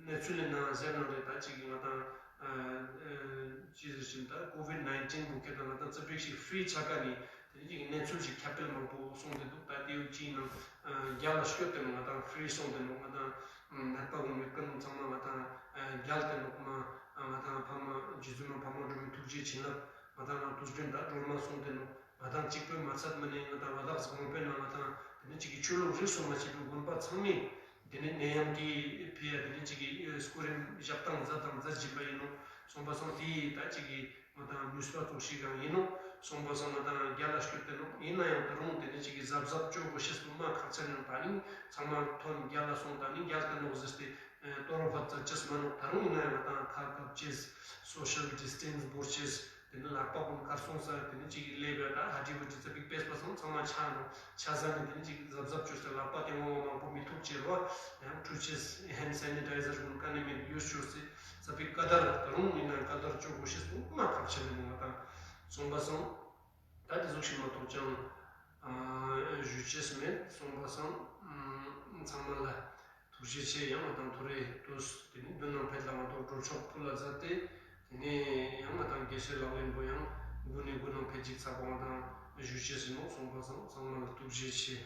གནས་ཚུལ་ལས་ནང་ཟེར་ན་རེད། ད་ཅིག་གི་ང་དང་ཅི་ཟེར་ཞིན་ད་ཀོ་ཝིད་ནའིན་ཊིན་གི་སྐད་དང་ང་དང་ཙ་པིག་ཞིག་ཧྥི་རི་ཆ་ཀ་ནི་དེ་ཅིག་གི་གནས་ཚུལ་ཞིག་ཁྱབ་སྤེལ་མང་པོ་སོང་དེ་འདུག་ད་དེའུ་ཅིའི་ནང་རྒྱ་ལ་སྐྱོད་དེ་ནོ་ང་དང་ཧྥི་རི་སོང་དེ་ནོ། ང་དང་ནད་པ་གུན་ཡོད་ཀ་ནོ་ཚང་མ་ང་དང་རྒྱལ་དེ་ནོ་མ་ང་དང་ཕ་མ་རྗེ་བཙུན་མ་ཕ་མ་སྒྲོལ་མའི་ཐུགས་རྗེ་བྱིན་རླབས་ང་དང་ང་དུས་རྒྱུན་ད་སྒྲོལ་མ་སོང་དེ་ནོ། ང་དང་གཅིག་པོའི་མ་ཚད་མ་ནས་ང་དང་བ་དག་གོང་སྤེལ་ནང་ང་དང་དེ་ནི་གཅིག་གི་ཆོས་ལུགས་རིས་སུ་མ་ཆད་པའི་དགོན་པ་ཚང་མས་དེ་ནི་ནད་ཡམས་ཀྱི་ཕི་ཡ་དེ་ནི་གཅིག་གི་སྐུ་རིམ་ཞབས་དང་མཛད་དང་མཛད་བཞིན་པ་ཡིན་ནོ། སོང་པ་སང་དེའི་ད་གཅིག་གི་ང་དང་ནུས་པ་ཙོགས་ཤིག་ཡང་ཡིན་ནོ། སོང་པ་སང་ང་དང་རྒྱལ་ལ་སྐྱོད་དེ་ནོ། ཡིན་ན་ཡང་ད་རུང་དེ་ནི་གཅིག་གི་གཟབ་གཟབ་བཅོ་དགོས་ཤེས་པོ་མ་ཁག་ཆེ་ནོ། ད་ནི་ཚང་མ་ཐོན་རྒྱལ་ལ་སོང་ད་ནི་རྒྱལ་དེ་ནོ་ཟེར་ཏེ། ཨེ་གཏོར་བ་རྩ་ཅེས་མ་ནོ། ད་རུང་ཡིན་ན་ཡང་ང་དང་ཁ་བཀབ་ཅེས། སོ་ཤལ་ཌི་སི་ཊེན་སི་འབོར་ཅེས། དེ་ནི་ལག་པ་ཀུན་དཀར་སོང་ས་དེ་ནི་གཅིག་གི་ཀླད་པ་ད་ཧ་ཏི་བ་ཏི་ཙ་པིག་པེས་པ་སང་ཚང་མ་ཆ་ནོ། ཆ་ས་ནི་དེ་ནི་གཅིག་གཟབ་གཟབ་བཅོས་ས་ལག་པ་དེ་ངོ་མ་མང་པོ་མི་ཐུག་ཅེས་རོ། ཡང་ཁྲུ་ཅེས་ཧེན་ཌི་སེ་ནི་ཊའི་ཛར་ཀུན་ཀ་ནེ་མེད་ཡུས་བཅོས་སེ་ཙ་པིག་ཀ་དར་ད་རུང་ཡིན་ན་ཀ་དར་བཅོ་དགོས་ཤེས་སུ་མ་ཁག་ཆེ་ནི་ང་དང་སོང་པ་སང་། ད་དེ་ཟུག་ཞིག་མ་གཏོགས་ཅང་ཨ་ཞུ་ཅེས་མེད། སོང་པ་སང་ཨ་ཚང་མ་ལ་ཐུགས་རྗེ་ཆེ། ཡང་ང་དང་ཐོ་རེ་དུས་དེ་ནི་མདུན་ནང་ཕེབས་ལ་ང་དང་སྒྲོལ་ཆོག་ཕུལ་ལ་མཛད་དེ། དེ་ནས་ཡང་ང་དང་དགེ་བཤེས་ལག་ལེན་པོ་ཡང་དགུ་ནས་དགུ་ནང་ཕེབས་ཅིག་ཚ་པོ་ང་དང་ཞུ་ཅེས་ཡིན་ནོ། སོང་པ་སང་ཚང་མ་ལ་ཐུགས་རྗེ་ཆེ།